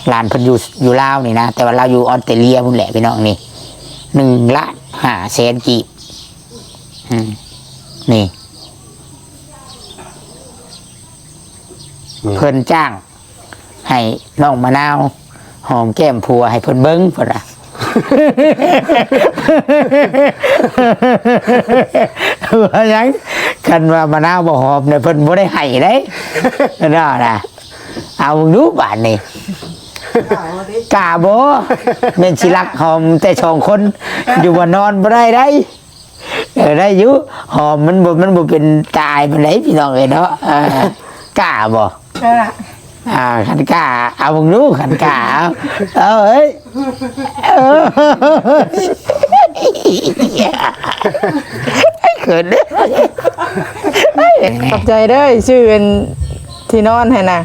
ຫຼານເພິ່ນຢູ່ ຢູ່ລາວນີ້ນະ ແຕ່ວ່າລາວຢູ່ອອສເຕຣເລຍພຸ້ນແຫຼະພີ່ນ້ອງ. ນີ້ ໜຶ່ງລ້ານຫ້າແສນກີບ ອືມ ນີ້ ອືມ ເພິ່ນຈ້າງໃຫ້ນ້ອງມະນາວຫອມແກ້ມຜົວໃຫ້ເພິ່ນເບິ່ງ ເພິ່ນວ່າ ວ່າຫຍັງ? ຄັນວ່າມະນາວບໍ່ຫອມນີ້ ເພິ່ນບໍ່ໄດ້ໃຫ້ເດ້ ເພິ່ນວ່ານະ. ເອົາເບິ່ງດູບາດນີ້ ກ້າບໍ່? ແມ່ນຊິລັກຫອມແຕ່ສອງຄົນ ຢູ່ວ່ານອນບໍ່ໄດ້ໃດ. ເອີ ໄດ້ຢູ່ ຫອມມັນບໍ່ ມັນບໍ່ເປັນຕາອາຍປານໃດພີ່ນ້ອງເອີຍເນາະ. ເອີ ກ້າບໍ່? ກ້າ. ອ່າ ຄັນກ້າ ເອົາເບິ່ງດູ ຄັນກ້າ ເອົາ ເອົາເອີຍ ເອີ ເຂີນເດ້. ຂອບໃຈເດີ ຊື້ອັນທີ່ນອນໃຫ້ນະ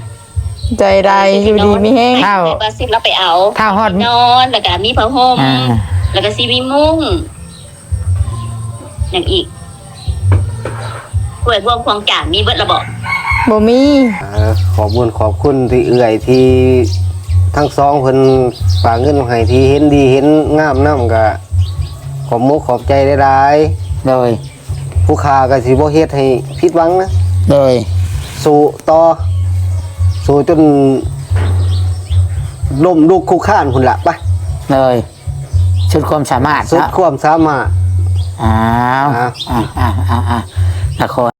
ໃຈຫຼາຍ ຢູ່ດີມີແຮງ. ທ້າວ ບາຊິດລາວໄປເອົາ ທ້າວຮອດ ນອນ ແລ້ວກະມີຜ້າຫົ່ມ ອ່າ ແລ້ວກະຊິມີມຸ້ງ. ຫຍັງອີກ? ຖ້ວຍບ່ວງຂອງຈານມີເບິດລະບໍ? ບໍ່ມີ. ເອີ ຂອບບຸນຂອບຄຸນທີ່ເອື້ອຍທີ່ທັງສອງເພິ່ນຝາກເງິນມາໃຫ້ ທີ່ເຫັນດີເຫັນງາມນຳ ກະຂອບມຸກຂອບໃຈຫຼາຍໆ. ໂດຍ. ຜູ້ຂ້າກໍຊິບໍ່ເຮັດໃຫ້ຜິດຫວັງນະ. ໂດຍ. ສູ້ຕໍ່ ສູ້ຈົນລົ້ມລຸກຄຸກຄານພຸ້ນລະ ໄປ. ໂດຍ. ສຸດຄວາມສາມາດ ສຸດຄວາມສາມາດ. ອ້າວ ອ້າວ ອ້າວ ນະຄອນ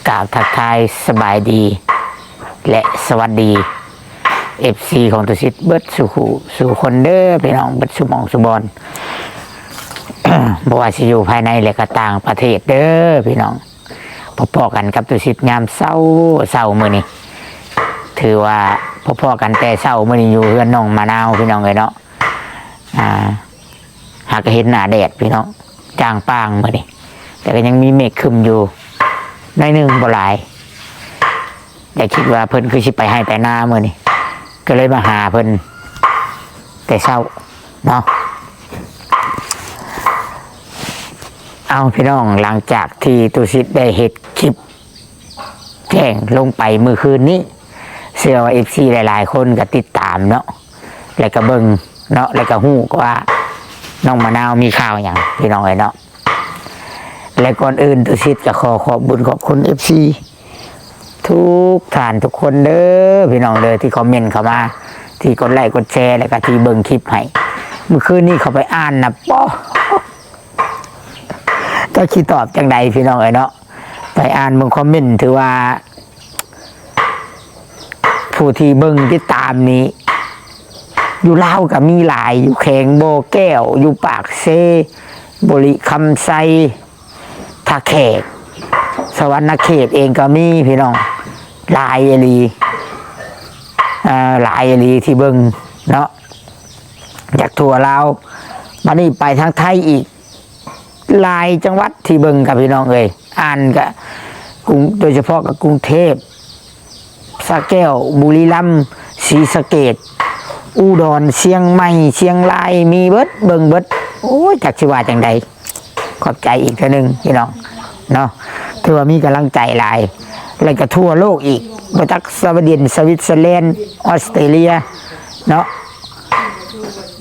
ກາບທັກທາຍສະບາຍດີ ແລະ ສະຫວັດດີ ເອັຟຊີ ຂອງຕຸສິດເບິດສູ່ຄູ່ສູ່ຄົນເດີພີ່ນ້ອງ ເບິດສູ່ໝ່ອງສູ່ບ່ອນ ບໍ່ວ່າຊິຢູ່ພາຍໃນ ແລະ ກໍຕ່າງປະເທດເດີພີ່ນ້ອງ. ພໍ້ໆກັນກັບຕຸສິດຍາມເຊົ້າ ເຊົ້າມື້ນີ້ ຖືວ່າພໍ້ໆກັນແຕ່ເຊົ້າມື້ນີ້ ຢູ່ເຮືອນນ້ອງມະນາວພີ່ນ້ອງເອີຍເນາະ. ອ່າ ຫາກະເຫັນໜ້າແດດພີ່ນ້ອງ ຈ່າງປ່າງມື້ນີ້ ແຕ່ກໍຍັງມີເມກຄຶ້ມຢູ່ໜ້ອຍໜຶ່ງ ບໍ່ຫຼາຍ. ແຕ່ຄິດວ່າເພິ່ນຄືຊິໄປໄຮ່ໄປນາມື້ນີ້ ກໍເລີຍມາຫາເພິ່ນແຕ່ເຊົ້າເນາະ. ເອົາ ພີ່ນ້ອງ ຫຼັງຈາກທີ່ຕຸສິດໄດ້ເຮັດຄລິບ ແຈ້ງລົງໄປມື້ຄືນນີ້ ເຊື່ອວ່າເອັຟຊີຫຼາຍໆຄົນກໍຕິດຕາມເນາະ ແລ້ວກໍເບິ່ງເນາະ ແລ້ວກໍຮູ້ວ່ານ້ອງມະນາວມີຂ່າວຫຍັງ ພີ່ນ້ອງເອີຍເນາະ. ແລະ ກ່ອນອື່ນຕຸສິດກໍຂໍຂອບບຸນຂອບຄຸນເອັຟຊີທຸກທ່ານທຸກຄົນເດີພີ່ນ້ອງເດີ ທີ່ຄອມເມັນເຂົ້າມາ ທີ່ກົດໄລ້ກົດແຊ ແລ້ວກໍທີ່ເບິ່ງຄລິບໃຫ້. ມື້ຄືນນີ້ເຂົ້າໄປອ່ານນະ ປະ ຈັກຊິຕອບຈັ່ງໃດພີ່ນ້ອງເອີຍເນາະ. ໄປອ່ານເບິ່ງຄອມເມັນ ຖືວ່າຜູ້ທີ່ເບິ່ງຕິດຕາມນີ້ ຢູ່ລາວກໍມີຫຼາຍ ຢູ່ແຂວງບໍ່ແກ້ວ ຢູ່ປາກເຊ ບໍລິຄຳໄຊ ທ່າແຂກ ສະຫວັນນະເຂດເອງກໍມີພີ່ນ້ອງ ຫຼາຍອີ່ຫຼີ ອ່າ ຫຼາຍອີ່ຫຼີທີ່ເບິ່ງເນາະ ຈາກທົ່ວລາວ. ບັດນີ້ໄປທາງໄທອີກ ຫຼາຍຈັງຫວັດທີ່ເບິ່ງກັບພີ່ນ້ອງເອີຍ ອ່ານກະກຸງ ໂດຍສະເພາະກັບກຸງເທບ ສະແກ້ວ ບຸລີລຳ ສີສະເກດ ອຸດອນ ຊຽງໃໝ່ ຊຽງລາຍ ມີເບິດ ເບິ່ງເບິດ. ໂອ້ຍ ຈັກຊິວ່າຈັ່ງໃດ ຂອບໃຈອີກເທື່ອໜຶ່ງພີ່ນ້ອງເນາະ ຖືວ່າມີກຳລັງໃຈຫຼາຍ ແລ້ວກະທົ່ວໂລກອີກ ບໍ່ຈັກສະຫວັດດີ ສະວິດເຊີແລນ ອອສເຕຣເລຍເນາະ.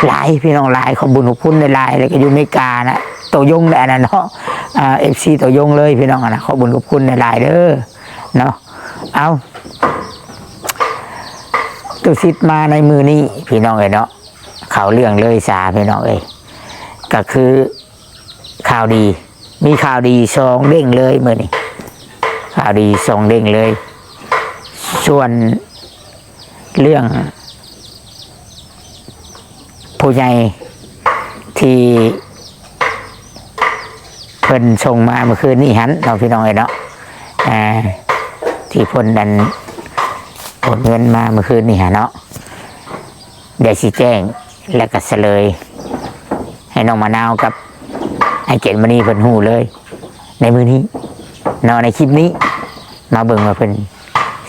ຫຼາຍພີ່ນ້ອງຫຼາຍ ຂອບບຸນຂອບຄຸນຫຼາຍໆ ແລ້ວກໍຢູ່ເມການະ ໂຕຍົງແຫຼະອັນນັ້ນເນາະ ອ່າ ເອັຟຊີ ໂຕຍົງເລີຍພີ່ນ້ອງນະ ຂອບບຸນຂອບຄຸນຫຼາຍໆເດີເນາະ. ເອົາ ຕຸສິດມາໃນມື້ນີ້ພີ່ນ້ອງເອີຍເນາະ ເຂົ້າເລື່ອງເລີຍສາພີ່ນ້ອງເອີຍ ກໍຄື ຂ່າວດີ ມີຂ່າວດີສອງເດ້ງເລີຍມື້ນີ້ ຂ່າວດີສອງເດ້ງເລີຍ. ສ່ວນເລື່ອງຜູ້ໃຫຍ່ທີ່ເພິ່ນສົ່ງມາມື້ຄືນນີ້ຫັ້ນເນາະ ພີ່ນ້ອງເອີຍເນາະ ອ່າ ທີ່ເພິ່ນນັ້ນໂອນເງິນມາມື້ຄືນນີ້ຫັ້ນເນາະ ດຽວຊິແຈ້ງ ແລະ ກໍສະເຫຼີຍໃຫ້ນ້ອງມະນາວກັບອ້າຍເກດມະນີເພິ່ນຮູ້ເລີຍໃນມື້ນີ້ເນາະ ໃນຄລິບນີ້ ມາເບິ່ງວ່າເພິ່ນ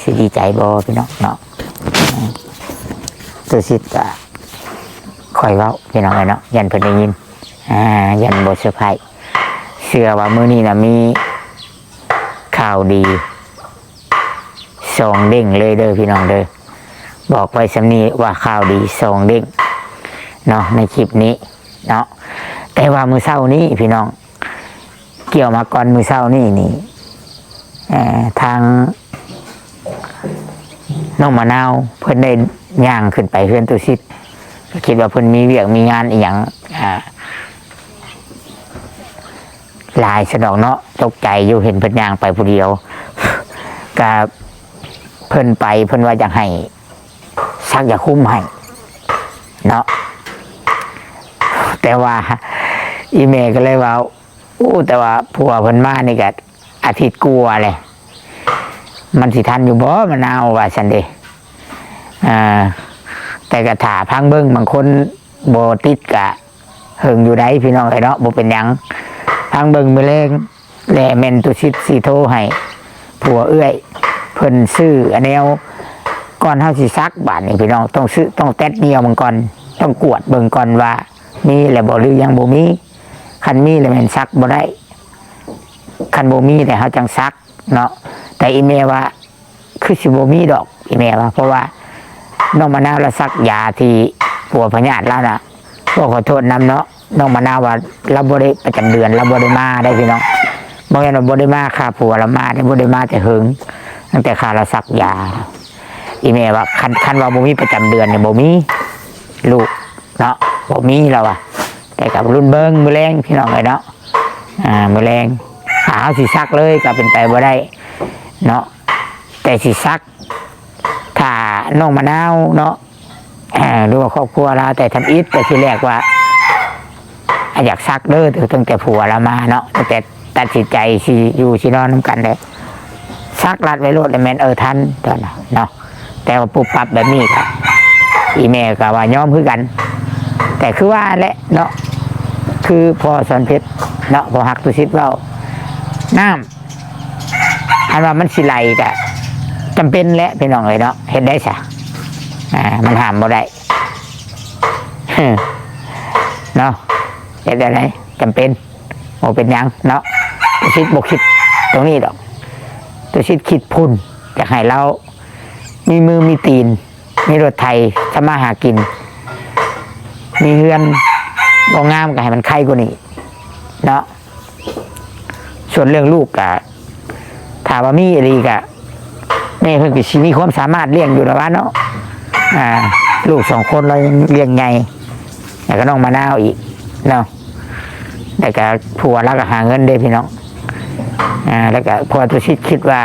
ຊິດີໃຈບໍ່ພີ່ນ້ອງເນາະ. ຕຸສິດກະຄ່ອຍເວົ້າ ພີ່ນ້ອງເອີຍເນາະ ຢ້ານເພິ່ນໄດ້ຍິນ ອ່າ ຢ້ານບໍ່ເຊີໄພ. ເຊື່ອວ່າມື້ນີ້ນະມີຂ່າວດີສອງເດ້ງເລີຍເດີ ພີ່ນ້ອງເດີ. ບອກໄວ້ສ່ຳນີ້ວ່າຂ່າວດີສອງເດ້ງເນາະ ໃນຄລິບນີ້ເນາະ. ແຕ່ວ່າມື້ເຊົ້ານີ້ ພີ່ນ້ອງ ກ່ຽວມາກ່ອນມື້ເຊົ້ານີ້ນີ້ ເອີ ທາງນ້ອງມະນາວເພິ່ນໄດ້ຍ່າງຂຶ້ນໄປເຮືອນຕຸສິດ ກໍຄິດວ່າເພິ່ນມີວຽກມີງານອີ່ຫຍັງ ອ່າ ຫຼາຍຊະດອກເນາະ. ຕົກໃຈຢູ່ ເຫັນເພິ່ນຍ່າງໄປຜູ້ດຽວ ກະເພິ່ນໄປ ເພິ່ນວ່າຢາກໃຫ້ສັກຢາຄຸມໃຫ້ເນາະ. ແຕ່ວ່າອີ່ແມ່ກໍເລີຍວ່າ ໂອ້ ແຕ່ວ່າຜົວເພິ່ນມານີ້ກະອາທິດກວ່າແຫຼະ ມັນຊິທັນຢູ່ບໍ່ ມະນາວ ວ່າຊັ້ນເດ. ອ່າ ແຕ່ກະຖ້າຟັງເບິ່ງ ບາງຄົນບໍ່ຕິດກະເຫິງຢູ່ໃດ໋ ພີ່ນ້ອງເອີຍເນາະ. ບໍ່ເປັນຫຍັງ ຟັງເບິ່ງມື້ແລງ ແລະແມ່ນຕຸສິດຊິໂທໃຫ້ຜົວເອື້ອຍເພິ່ນຊື້ອາແນວ ກ່ອນເຮົາຊິສັກ. ບາດນີ້ ພີ່ນ້ອງ ຕ້ອງຊື້ ຕ້ອງແຕັດຍ່ຽວເບິ່ງກ່ອນ ຕ້ອງກວດເບິ່ງກ່ອນວ່າມີແລ້ວບໍ່ ຫຼືຍັງບໍ່ມີ. ຄັນມີແລ້ວແມ່ນສັກບໍ່ໄດ້ ຄັນບໍ່ມີແລ້ວເຮົາຈັ່ງສັກເນາະ. ແຕ່ອີ່ແມ່ວ່າ ຄືຊິບໍ່ມີດອກ ອີ່ແມ່ວ່າ ເພາະວ່ານ້ອງມະນາວລາວສັກຢາທີ່ປົວພະຍາດລາວນະ. ຂໍໂທດນຳເນາະ ນ້ອງມະນາວວ່າລາວບໍ່ໄດ້ປະຈຳເດືອນ ລາວບໍ່ໄດ້ມາໄດ໋ ພີ່ນ້ອງ. ບໍ່ແມ່ນວ່າບໍ່ໄດ້ມາຄ່າ ຜົວລາວມາໄດ໋ ບໍ່ໄດ້ມາແຕ່ເຫິງ ຕັ້ງແຕ່ຄ່າລາວສັກຢາ. ອີ່ແມ່ວ່າ ຄັນ ຄັນວ່າບໍ່ມີປະຈຳເດືອນນີ້ ບໍ່ມີລູກເນາະ ບໍ່ມີ ລາວວ່າ. ແຕ່ກໍລຸ້ນເບິ່ງມື້ແລງ ພີ່ນ້ອງເອີຍເນາະ. ອ່າ ມື້ແລງ ຖ້າເຮົາຊິສັກເລີຍກໍເປັນໄປບໍ່ໄດ້ເນາະ ແຕ່ຊິສັກ ຖ້ານ້ອງມະນາວເນາະ ເອີ ຫຼືວ່າຄອບຄົວລາວແຕ່ທຳອິດ ແຕ່ທີແລກວ່າ ອາ ຢາກສັກເດີ ຕັ້ງແຕ່ຜົວລາວມາເນາະ ຕັ້ງແຕ່ຕັດສິນໃຈຊິຢູ່ຊິນອນນຳກັນແຫຼະ ສັກລັດໄວ້ໂລດ ແລ້ວແມ່ນ ເອີ ທັນຕອນນັ້ນເນາະ. ແຕ່ວ່າປຸບປັບແບບນີ້ກໍ ອີ່ແມ່ກໍວ່າຍອມຄືກັນ. ແຕ່ຄືວ່າແຫຼະເນາະ ຄືພໍ່ສອນເພັດເນາະ ພໍ່ຮັກຕຸສິດເວົ້າ ນ້ຳ ຄັນວ່າມັນຊິໄຫຼກໍຈຳເປັນແຫຼະ ພີ່ນ້ອງເອີຍເນາະ. ເຮັດໄດ້ຊະ ອ່າ ມັນຫ້າມບໍ່ໄດ້ເນາະ. ເຮັດໄດ້ ຈຳເປັນ ບໍ່ເປັນຫຍັງເນາະ. ຕຸສິດບໍ່ຄິດຕົງນີ້ດອກ ຕຸສິດຄິດພຸ້ນ ຢາກໃຫ້ລາວມີມືມີຕີນ ມີລົດໄຖ ທຳມາຫາກິນ ມີເຮືອນບໍ່ງາມກໍໃຫ້ມັນໄຄກວ່ານີ້ເນາະ. ສ່ວນເລື່ອງລູກກະ ຖ້າວ່າມີອີ່ຫຼີກະ ແມ່ເພິ່ນກໍຊິມີຄວາມສາມາດລ້ຽງຢູ່ແລ້ວວ່າເນາະ. ອ່າ ລູກສອງຄົນລາວຍັງລ້ຽງໃຫຍ່ ແລ້ວກໍນ້ອງມະນາວອີກເນາະ. ແລ້ວກໍຜົວລາວກໍຫາເງິນເດ້ ພີ່ນ້ອງ. ອ່າ ແລ້ວກໍ ເພາະວ່າຕຸສິດຄິດວ່າ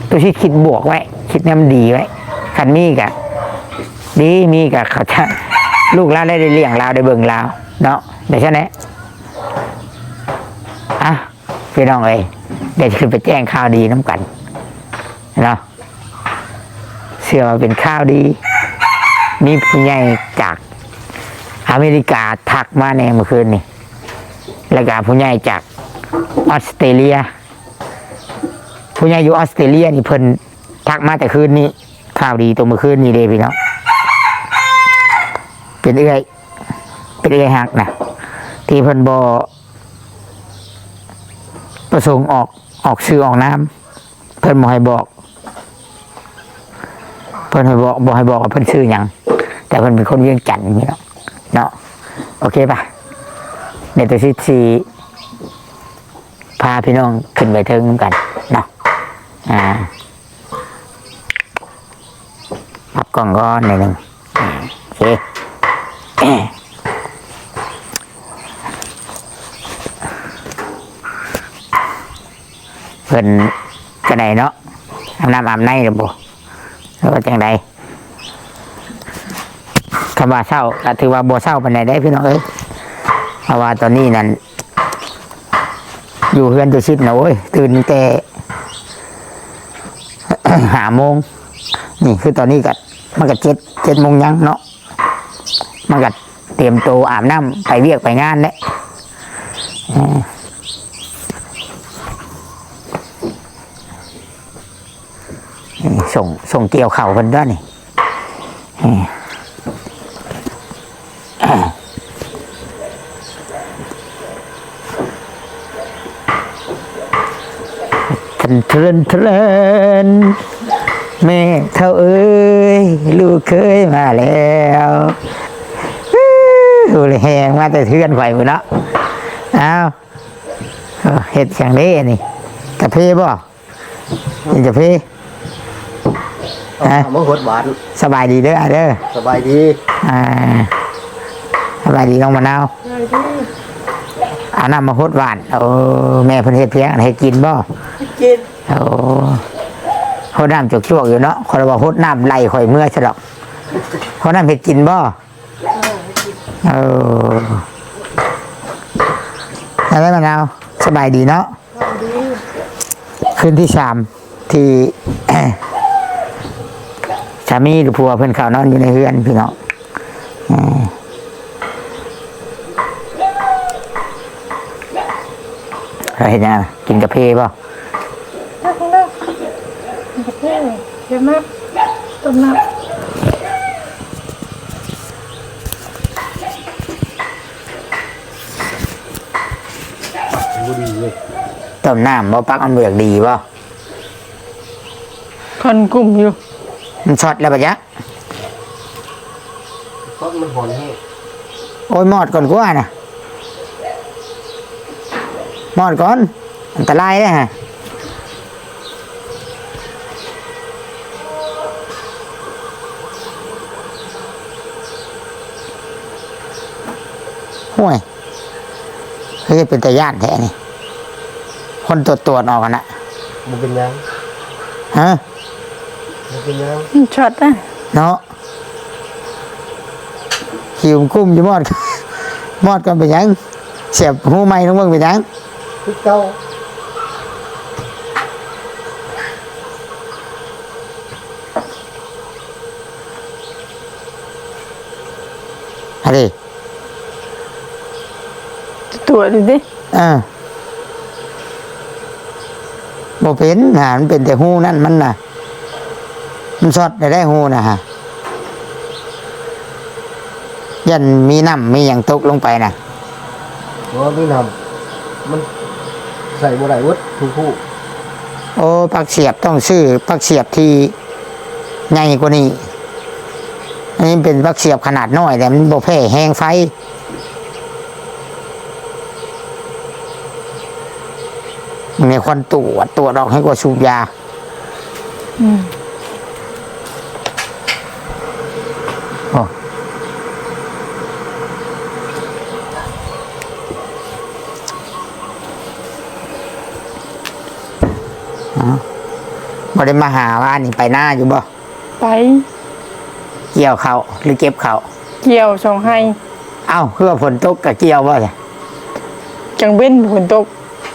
ຕຸສິດຄິດບວກໄວ້ ຄິດແນວມັນດີໄວ້. ຄັນມີກໍດີ ມີກໍເຂົາຈະ ລູກລາວໄດ້ ໄດ້ລ້ຽງລາວ ໄດ້ເບິ່ງລາວເນາະ ແບບຊັ້ນແຫຼະ. ອ່ະ ພີ່ນ້ອງເອີຍ ດຽວຈະຂຶ້ນໄປແຈ້ງຂ່າວດີນຳກັນເນາະ. ເຊື່ອວ່າເປັນຂ່າວດີ ມີຜູ້ໃຫຍ່ຈາກອາເມລິກາທັກມາແດ່ມື້ຄືນນີ້ ແລ້ວກະຜູ້ໃຫຍ່ຈາກອອສເຕຣເລຍ ຜູ້ໃຫຍ່ຢູ່ອອສເຕຣເລຍນີ້ເພິ່ນທັກມາແຕ່ຄືນນີ້. ຂ່າວດີຕົວມື້ຄືນນີ້ເດ້ ພີ່ນ້ອງ ເປັນເອື້ອຍ ເປັນເອື້ອຍຮັກນະ ທີ່ເພິ່ນບໍ່ປະສົງອອກ ອອກຊື່ອອກນາມ ເພິ່ນບໍ່ໃຫ້ບອກ ເພິ່ນໃຫ້ບອກ ບໍ່ໃຫ້ບອກວ່າເພິ່ນຊື່ຫຍັງ ແຕ່ເພິ່ນເປັນຄົນວຽງຈັນ ພີ່ນ້ອງເນາະ. ໂອເຄປະ ດຽວຕຸສິດຊິພາພີ່ນ້ອງຂຶ້ນໄປເທິງນຳກັນເນາະ. ອ່າ ປັບກ້ອງກ່ອນໜ້ອຍໜຶ່ງ ໂອເຄ ເພິ່ນຈັ່ງໃດເນາະ ອາບນ້ຳອາບໃນແລ້ວບໍ່ ຫຼືວ່າຈັ່ງໃດ? ຄຳວ່າເຊົ້າກໍຖືວ່າບໍ່ເຊົ້າປານໃດເດ້ ພີ່ນ້ອງເອີຍ ເພາະວ່າຕອນນີ້ນັ້ນ ຢູ່ເຮືອນຕຸສິດນະ ໂອ້ຍ ຕື່ນແຕ່ຫ້າໂມງ ນີ້ຄືຕອນນີ້ກໍ ມັນກໍເຈັດ ເຈັດໂມງຍັງເນາະ ມັນກໍຕຽມໂຕອາບນ້ຳໄປວຽກໄປງານແຫຼະ. ເອີ ສົ່ງ ສົ່ງກ່ຽວເຂົ້າເພິ່ນຕົວະນີ້ ທັນເທີນເທີນ ແມ່ເຖົ້າເອີຍ ລູກເຂີຍມາແລ້ວ. ໂອ້ ແຮງມາແຕ່ເຮືອນຂ້ອຍພຸ້ນເນາະ. ອ້າວ ເຮັດຫຍັງເດ້ອັນນີ້? ກາເຟບໍ່? ກິນກາເຟ. ເອົາ ຮະ? ເອົາມາຫົດຫວານ. ສະບາຍດີເດີອ້າຍເດີ. ສະບາຍດີ. ອ່າ ສະບາຍດີນ້ອງມະນາວ. ສະບາຍດີ. ເອົານ້ຳມາຫົດຫວານ. ໂອ້ ແມ່ເພິ່ນເຮັດພຽງ ເຮັດກິນບໍ່? ເຮັດກິນ. ໂອ້ ຫົດນ້ຳຈວກໆຢູ່ເນາະ. ຂ້ອຍວ່າຫົດນ້ຳໄລ່ຂ້ອຍເມືອຊະດອກ. ຫົດນ້ຳເຮັດກິນບໍ່? ເອີ ແລ້ວມະນາວ ສະບາຍດີເນາະ? ສະບາຍດີ. ຄືນທີສາມທີ່ ສາມີຫຼືຜົວເພິ່ນເຂົ້ານອນຢູ່ໃນເຮືອນພີ່ນ້ອງ. ເອີ ເຮັດຫຍັງ? ກິນກາເຟບໍ່? ຕັກເດີ ເກັບມາ ຕົ້ມນ້ຳ ບໍ່ດີເວີຍ. ຕົ້ມນ້ຳບໍ່? ປັກມັນບໍ່ຢາກດີບໍ່? ຄັນກຸ້ມຢູ່ ມັນຊັອດແລ້ວບາດນີ້. ເພາະມັນຮ້ອນແຮງ. ໂອ້ຍ ມອດກ່ອນກວ່ານະ ມອດກ່ອນ ອັນຕະລາຍເດ້ຮະ. ໂອ້ຍ ເຮັດເປັນຕາຢ້ານແທ້ນີ້ ຄົນຕວດໆອອກຫັ້ນນະ. ບໍ່ເປັນຫຍັງ. ຮະ? ບໍ່ເປັນຫຍັງ ມັນຊັອດນະເນາະ. ຫິວກຸ້ມຢູ່ ມອດ ມອດກ່ອນເປັນຫຍັງ? ສຽບຮູໃໝ່ລົງເບິ່ງເປັນຫຍັງ? ຄືເກົ່າ. ອັນນີ້ ຕົວະດູຕິ. ເອີ ບໍ່ເປັນຫາ ມັນເປັນແຕ່ຮູນັ້ນມັນນະ ມັນຊັອດໄດ້ ຮູນະຫາ. ຢ້ານມີນ້ຳມີຫຍັງຕົກລົງໄປນະ. ບໍ່ມີນ້ຳ ມັນໃສ່ບໍ່ໄດ້ເບິດທຸກຮູ. ໂອ້ ປັກສຽບ ຕ້ອງຊື້ປັກສຽບທີ່ໃຫຍ່ກວ່ານີ້. ອັນນີ້ເປັນປັກສຽບຂະໜາດນ້ອຍ ແຕ່ມັນບໍ່ແພ້ແຮງໄຟ. ໃນຄວັນຕົວະ ຕົວະດອກໃຫ້ກວ່າສູບຢາ. ອືມ ໂອ້ ເອົ້າ ບໍ່ໄດ້ມາຫາວານນີ້ ໄປນາຢູ່ບໍ່? ໄປ ກ່ຽວເຂົ້າ ຫຼື ເກັບເຂົ້າ? ກ່ຽວສອງໄຮ່. ເອົ້າ ຄືວ່າຝົນຕົກກະກ່ຽວບໍ່? ກາງເວັນຝົນຕົກ.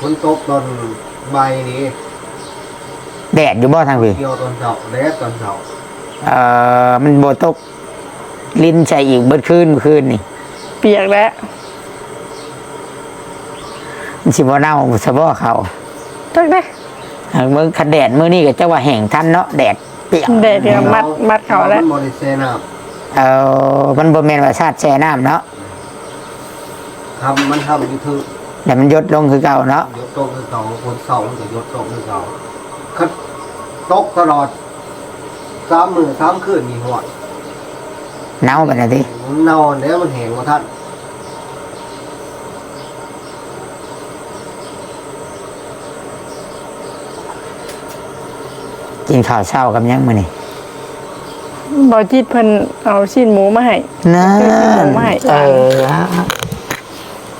ຝົນຕົກຕອນບ່າຍນີ້. ແດດຢູ່ບໍ່ທາງພີ້? ກ່ຽວຕອນເຊົ້າ ແດດຕອນເຊົ້າ. ເອີ ມັນບໍ່ຕົກລິນໃສ່ອີກເບິດຄືນ ມື້ຄືນນີ້? ປຽກແລ້ວ. ມັນຊິບໍ່ເນົ່າຊະບໍ່ເຂົ້າ? ຈັກເດ້. ເບິ່ງ ຄັນແດດມື້ນີ້ກໍຈັກວ່າແຫ້ງທັນເນາະ ແດດປຽກ ແດດກໍມັດ ມັດເຂົ້າແລ້ວ. ມັນບໍ່ໄດ້ແຊ່ນ້ຳ. ເອີ ມັນບໍ່ແມ່ນວ່າຊາດແຊ່ນ້ຳເນາະ. ທຳ ມັນທຳຢູ່ເທິງ ແລ້ວມັນຢົດລົງຄືເກົ່າເນາະ. ຢົດຕົກຄືເກົ່າ ຝົນເຊົາມັນກໍຢົດຕົກຄືເກົ່າ. ຄັນຕົກຕະຫຼອດສາມມື້ສາມຄືນນີ້ ຫ້ວຍ ເນົ່າໄປນະຕິ. ມັນເນົ່າແລ້ວ ມັນແຫ້ງບໍ່ທັນ. ກິນເຂົ້າເຊົ້າກັບຫຍັງມື້ນີ້? ບ່າວຈິດເພິ່ນເອົາຊີ້ນໝູມາໃຫ້. ນັ້ນ ຊື້ຊີ້ນໝູມາໃຫ້. ເອີ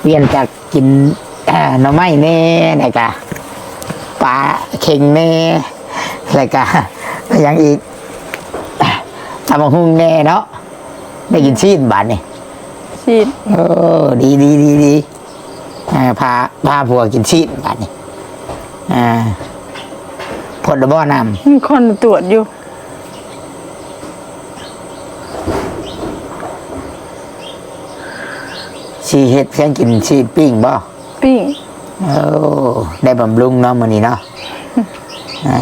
ປ່ຽນຈາກກິນ ໜໍ່ໄມ້ແດ່ ແລ້ວກະປາເຄັງແດ່ ແລ້ວກະຫຍັງອີກ? ຕຳບັກຫຸ່ງແດ່ເນາະ. ໄດ້ກິນຊີ້ນບາດນີ້. ຊີ້ນ. ເອີ ດີໆໆໆ. ອ່າ ພາ ພາຜົວກິນຊີ້ນບາດນີ້. ອ່າ ພົດລະບໍ່ນ້ຳ? ອືມ ຄົນຕວດຢູ່. ຊິເຮັດພຽງກິນຊີ້ນປີ້ງບໍ່? ປີ້ງ. ໂອ້ ໄດ້ບຳລຸງເນາະມື້ນີ້ເນາະ. ອ່າ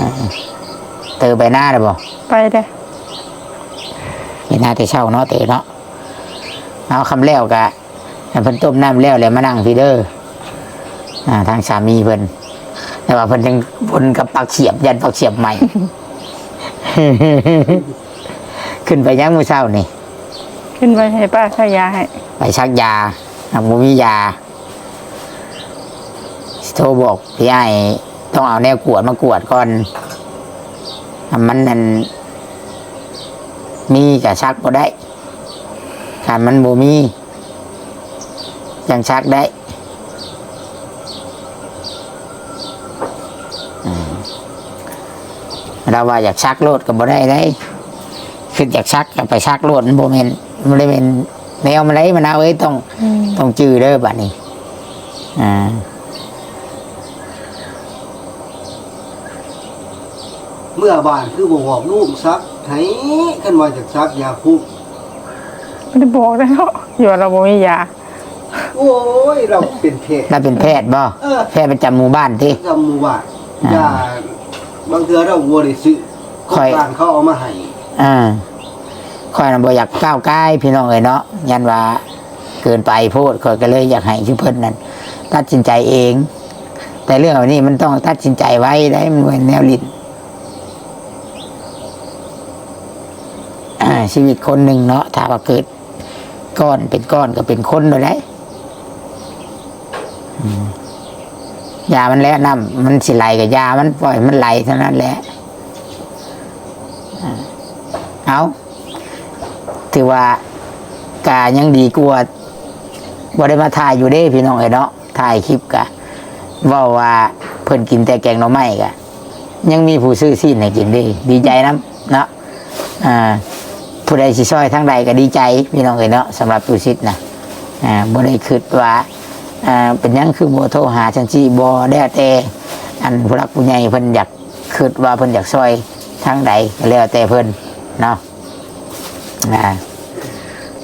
ເຕີໄປນາແລ້ວບໍ່? ໄປແລ້ວ. ເຮັດນາແຕ່ເຊົ້າເນາະ ເຕີເນາະ. ເອົາ ຄຳແລ້ວກະໃຫ້ເພິ່ນຕົ້ມນ້ຳແລ້ວ ແລ້ວມານັ່ງພີ້ເດີ ອ່າ ທາງສາມີເພິ່ນ. ແຕ່ວ່າເພິ່ນຍັງວົນກັບປາກສຽບ ຢ້ານປາກສຽບໃໝ່. ຂຶ້ນໄປຍັງມື້ເຊົ້ານີ້? ຂຶ້ນໄປໃຫ້ປ້າສັກຢາໃຫ້. ໄປສັກຢາ ຫາກບໍ່ມີຢາ. ໂທບອກພີ່ອ້າຍ ຕ້ອງເອົາແນວກວດມາກວດກ່ອນ ຖ້າມັນ ອັນ ມີກະສັກບໍ່ໄດ້ ຖ້າມັນບໍ່ມີຈັ່ງສັກໄດ້. ອືມ ລາວວ່າຢາກສັກໂລດກໍບໍ່ໄດ້ເດ້ ຄິດຢາກສັກກໍໄປສັກໂລດ ມັນບໍ່ແມ່ນ ມັນບໍ່ໄດ້ແມ່ນແນວມັນເດ້ ມະນາວເອີຍ. ຕ້ອງ ອືມ ຕ້ອງຈື່ເດີບາດນີ້. ອ່າ ເມື່ອວານຄືບໍ່ບອກລູກສັກໃຫ້ ຄັນວ່າຢາກສັກຢາຄຸມ. ບໍ່ໄດ້ບອກແລ້ວເນາະ ຢູ່ວ່າລາວບໍ່ມີຢາ. ໂອ້ຍ ລາວເປັນແພດ. ລາວເປັນແພດບໍ່? ເອີ ແພດປະຈຳໝູ່ບ້ານຕິ? ປະຈຳໝູ່ບ້ານ. ອ່າ ຢາ ບາງເທື່ອລາວບໍ່ໄດ້ຊື້ ຂ້ອຍ ຂອງການເຂົາເອົາມາໃຫ້. ອ່າ ຂ້ອຍນະບໍ່ຢາກກ້າວກ່າຍພີ່ນ້ອງເອີຍເນາະ ຢ້ານວ່າເກີນໄປໂພດ ຂ້ອຍກໍເລີຍຢາກໃຫ້ຊຸມເພິ່ນນັ້ນຕັດສິນໃຈເອງ. ແຕ່ເລື່ອງແບບນີ້ມັນຕ້ອງຕັດສິນໃຈໄວໄດ໋ ມັນບໍ່ແມ່ນແນວຫຼິ້ນ. ຊີວິດຄົນໜຶ່ງເນາະ ຖ້າວ່າເກີດກ້ອນເປັນກ້ອນກໍເປັນຄົນໂລດໄດ໋. ອືມ ຢ່າມັນແຫຼະ ນ້ຳມັນຊິໄຫຼກໍຢ່າມັນ ປ່ອຍມັນໄຫຼເທົ່ານັ້ນແຫຼະ. ເອົາ ຖືວ່າກະຍັງດີກວ່າບໍ່ໄດ້ມາຖ່າຍຢູ່ເດ້ພີ່ນ້ອງເອີຍເນາະ. ຖ່າຍຄລິບກະເວົ້າວ່າເພິ່ນກິນແຕ່ແກງໜໍ່ໄມ້ ກະຍັງມີຜູ້ຊື້ຊີ້ນໃຫ້ກິນເດ້ ດີໃຈນຳເນາະ. ອ່າ ຜູ້ໃດຊິຊ່ອຍທາງໃດກໍດີໃຈພີ່ນ້ອງເອີຍເນາະ. ສຳລັບຕຸສິດນະ ອ່າ ບໍ່ໄດ້ຄິດວ່າ ອ່າ ເປັນຫຍັງຄືບໍ່ໂທຫາຊັ້ນຊີ້ ບໍ່ ແລ້ວແຕ່ອັນຜູ້ຫຼັກຜູ້ໃຫຍ່ເພິ່ນຢາກ ຄິດວ່າເພິ່ນຢາກຊ່ອຍທາງໃດກໍແລ້ວແຕ່ເພິ່ນເນາະ. ອ່າ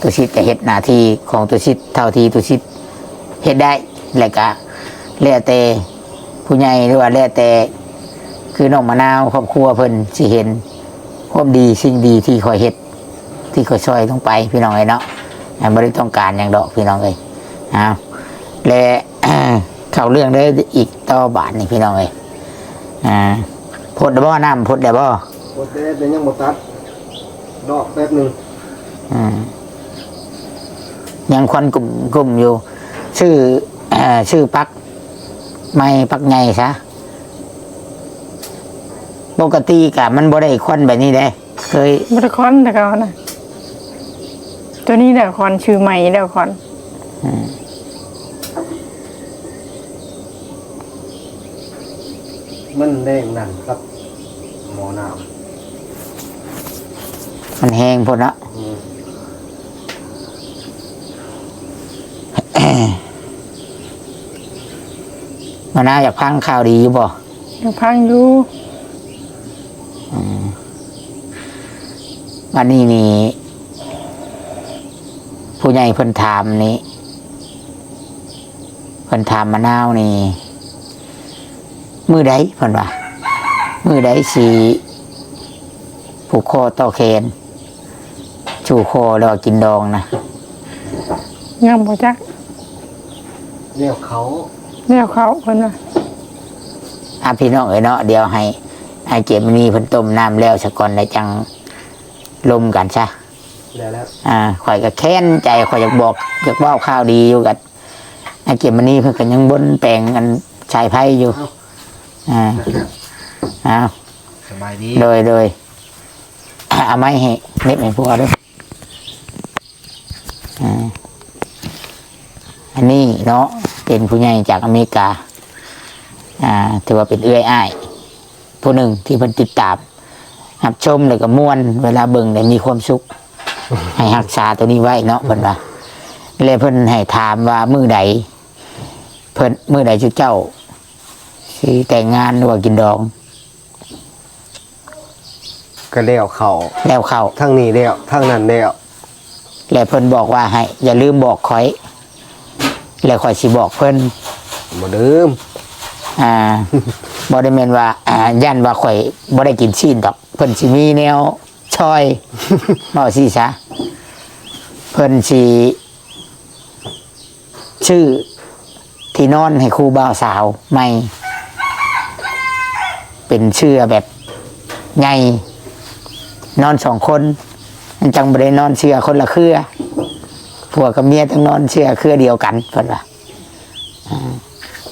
ຕຸສິດກໍເຮັດໜ້າທີ່ຂອງຕຸສິດເທົ່າທີ່ຕຸສິດເຮັດໄດ້ ແລະກະແລ້ວແຕ່ຜູ້ໃຫຍ່ ຫຼືວ່າແລ້ວແຕ່ຄືນ້ອງມະນາວ ຄອບຄົວເພິ່ນຊິເຫັນຄວາມດີ ສິ່ງດີທີ່ຂ້ອຍເຮັດ ທີ່ຂ້ອຍຊ່ອຍລົງໄປພີ່ນ້ອງເອີຍເນາະ. ອ່າ ບໍ່ໄດ້ຕ້ອງການຫຍັງດອກພີ່ນ້ອງເອີຍ. ເອົາ ແລະ ເຂົ້າເລື່ອງໄດ້ອີກຕໍ່ບາດນີ້ພີ່ນ້ອງເອີຍ. ອ່າ ພົດແລ້ວບໍ່? ນ້ຳພົດແລ້ວບໍ່? ພົດແລ້ວ ແຕ່ຍັງບໍ່ຕັດ ລອກແປັບໜຶ່ງ. ອືມ ຍັງຄວັນກຸ້ມໆຢູ່. ຊື້ ຊື້ປັກໃໝ່ ປັກໃຫຍ່ຊະ. ປົກກະຕິກະມັນບໍ່ໄດ້ຄວັນແບບນີ້ເດ້. ເຄີຍ ບໍ່ໄດ້ຄວັນແຕ່ເກົ່ານະ. ໂຕນີ້ແຫຼະຄວັນ ຊື້ໃໝ່ແລ້ວຄວັນ. ອືມ ມັນແຮງນັ້ນກັບໝໍ້ນ້ຳ ມັນແຮງໂພດເນາະ. ອືມ ມະນາວຢາກຟັງຂ່າວດີຢູ່ບໍ່? ຢາກຟັງຢູ່. ອືມ ບັດນີ້ນີ້ ຜູ້ໃຫຍ່ເພິ່ນຖາມນີ້ ເພິ່ນຖາມມະນາວນີ້ ມື້ໃດ ເພິ່ນວ່າ ມື້ໃດຊິຜູກຄໍຕໍ່ແຂນ ຊູ່ຄໍ ຫຼືວ່າກິນດອງນະ? ຍັງບໍ່ຈັກ. ແລ້ວເຂົາ ແລ້ວເຂົາ ເພິ່ນວ່າ. ອ່ະ ພີ່ນ້ອງເອີຍເນາະ ດຽວໃຫ້ອ້າຍເກດມະນີເພິ່ນຕົ້ມນ້ຳແລ້ວສາກ່ອນ ແລ້ວຈັ່ງລົມກັນຊະ. ແລ້ວ ແລ້ວ ອ່າ ຂ້ອຍກໍແຄ້ນໃຈ ຂ້ອຍຢາກບອກ ຢາກເວົ້າຂ່າວດີຢູ່ກັບອ້າຍເກດມະນີ ເພິ່ນກໍຍັງບົນແປງອັນສາຍໄຟຢູ່. ເອົ້າ ອ່າ ເອົ້າ ສະບາຍດີ. ໂດຍ ໂດຍ ເອົາໄມ້ໃຫ້ເນັບໃຫ້ຜົວເດີ້. ອ່າ ອັນນີ້ເນາະ ເປັນຜູ້ໃຫຍ່ຈາກອາເມລິກາ ອ່າ ຖືວ່າເປັນເອື້ອຍອ້າຍຜູ້ໜຶ່ງທີ່ເພິ່ນຕິດຕາມຮັບຊົມ ແລ້ວກໍມ່ວນ ເວລາເບິ່ງແລ້ວມີຄວາມສຸກ ໃຫ້ຮັກສາໂຕນີ້ໄວ້ເນາະ ເພິ່ນວ່າ. ແລະເພິ່ນໃຫ້ຖາມວ່າມື້ໃດ ເພິ່ນ ມື້ໃດຈຸເຈົ້າຊິແຕ່ງງານ ຫຼືວ່າກິນດອງ? ກໍແລ້ວເຂົາ ແລ້ວເຂົາ ທາງນີ້ແລ້ວ ທາງນັ້ນແລ້ວ ແລະເພິ່ນບອກວ່າໃຫ້ຢ່າລືມບອກຂ້ອຍ ແລະຂ້ອຍຊິບອກເພິ່ນ. ບໍ່ລືມ. ອ່າ ບໍ່ໄດ້ແມ່ນວ່າ ອ່າ ຢ້ານວ່າຂ້ອຍບໍ່ໄດ້ກິນຊີ້ນດອກ ເພິ່ນຊິມີແນວ ໂຊ ຊ່ອຍ ເວົ້າຊີ້ຊະ ເພິ່ນຊິຊື້ທີ່ນອນໃຫ້ຄູ່ບ່າວສາວໃໝ່ ເປັນເສື່ອແບບໃຫຍ່ ນອນສອງຄົນ ມັນຈັ່ງບໍ່ໄດ້ນອນເສື່ອຄົນລະເຄືອ ຜົວກັບເມຍຕ້ອງນອນເສື່ອເຄືອດຽວກັນ ເພິ່ນວ່າ ອາ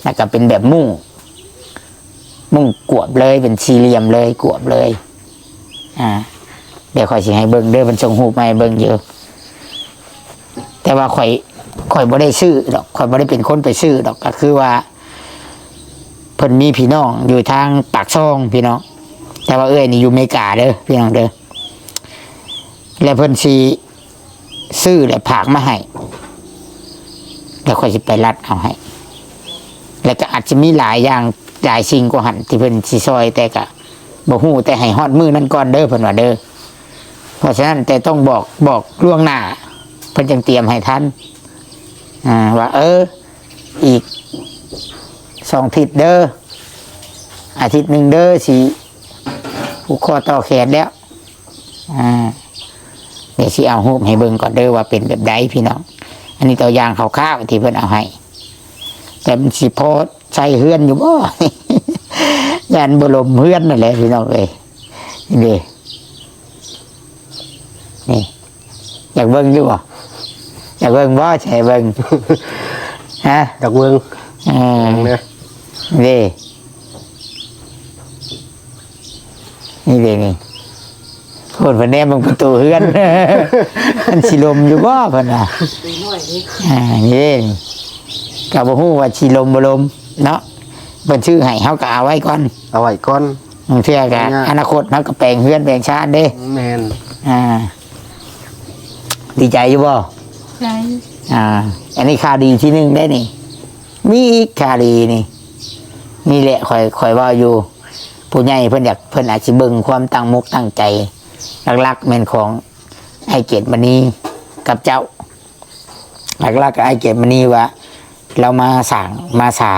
ແລ້ວກໍເປັນແບບມຸ້ງ ມຸ້ງກວບເລີຍ ເປັນສີ່ຫຼ່ຽມເລີຍ ກວບເລີຍ ອາ ດຽວຂ້ອຍຊິໃຫ້ເບິ່ງເດີ ເພິ່ນສົ່ງຮູບມາໃຫ້ເບິ່ງຢູ່ ແຕ່ວ່າຂ້ອຍ ຂ້ອຍບໍ່ໄດ້ຊື້ດອກ ຂ້ອຍບໍ່ໄດ້ເປັນຄົນໄປຊື້ດອກ ກໍຄືວ່າເພິ່ນມີພີ່ນ້ອງຢູ່ທາງປາກຊ່ອງພີ່ນ້ອງ ແຕ່ວ່າເອື້ອຍນີ້ຢູ່ເມກາເດີພີ່ນ້ອງເດີ ແລະເພິ່ນຊິ ຊື້ແລ້ວຝາກມາໃຫ້ ແລ້ວຂ້ອຍຊິໄປລັດເອົາໃຫ້ ແລ້ວກໍອາດຈະມີຫຼາຍຢ່າງຫຼາຍສິ່ງກວ່າຫັ້ນທີ່ເພິ່ນຊິຊ່ອຍ ແຕ່ກໍບໍ່ຮູ້ ແຕ່ໃຫ້ຮອດມື້ນັ້ນກ່ອນເດີ ເພິ່ນວ່າເດີ ເພາະສະນັ້ນແຕ່ຕ້ອງບອກ ບອກລ່ວງໜ້າ ເພິ່ນຈັ່ງຕຽມໃຫ້ທັນ ອ່າ ວ່າ ເອີ ອີກສອງທິດເດີ ອາທິດໜຶ່ງເດີ ຊິຜູກຄໍຕໍ່ແຂນແລ້ວ ອ່າ ດຽວຊິເອົາຮູບໃຫ້ເບິ່ງກ່ອນເດີວ່າເປັນແບບໃດພີ່ນ້ອງ ອັນນີ້ຕົວຢ່າງຄ່າວໆທີ່ເພິ່ນເອົາໃຫ້ ແຕ່ມັນຊິພໍໃຊ້ເຮືອນຢູ່ບໍ່ ຢ້ານບໍ່ລົມເຮືອນນັ້ນແຫຼະພີ່ນ້ອງເອີຍ ນີ້ເດ້ ນີ້ ຢາກເບິ່ງຢູ່ບໍ່? ຢາກເບິ່ງບໍ່? ຊິໃຫ້ເບິ່ງ ຮະ? ຢາກເບິ່ງ ເອີ ເບິ່ງແດ່ ເດ້ ນີ້ເດ້ນີ້ ໂພດເພິ່ນແນມເບິ່ງປະຕູເຮືອນ ມັນຊິລົມຢູ່ບໍ່ເພິ່ນວ່າ ອ່າ ນີ້ເດ້ນີ້ ກໍບໍ່ຮູ້ວ່າຊິລົມບໍ່ລົມເນາະ ເພິ່ນຊື້ໃຫ້ເຮົາກໍເອົາໄວ້ກ່ອນ ເອົາໄວ້ກ່ອນ ບາງເທື່ອກໍ ຍາກ ອະນາຄົດເຮົາກໍແປງເຮືອນແປງຊານເດ້ ແມ່ນ ອ່າ ດີໃຈຢູ່ບໍ່? ໃຈ ອ່າ ອັນນີ້ຂ່າວດີທີໜຶ່ງເດ້ນີ້ ມີອີກຂ່າວດີນີ້ ນີ້ແຫຼະ ຂ້ອຍ ຂ້ອຍເວົ້າຢູ່ ຜູ້ໃຫຍ່ເພິ່ນຢາກ ເພິ່ນອາດຊິເບິ່ງຄວາມຕັ້ງມົກຕັ້ງໃຈ ຫຼັກໆແມ່ນຂອງອ້າຍເກດມະນີກັບເຈົ້າ ຫຼັກໆອ້າຍເກດມະນີວ່າ ລາວມາສ້າງມາສາ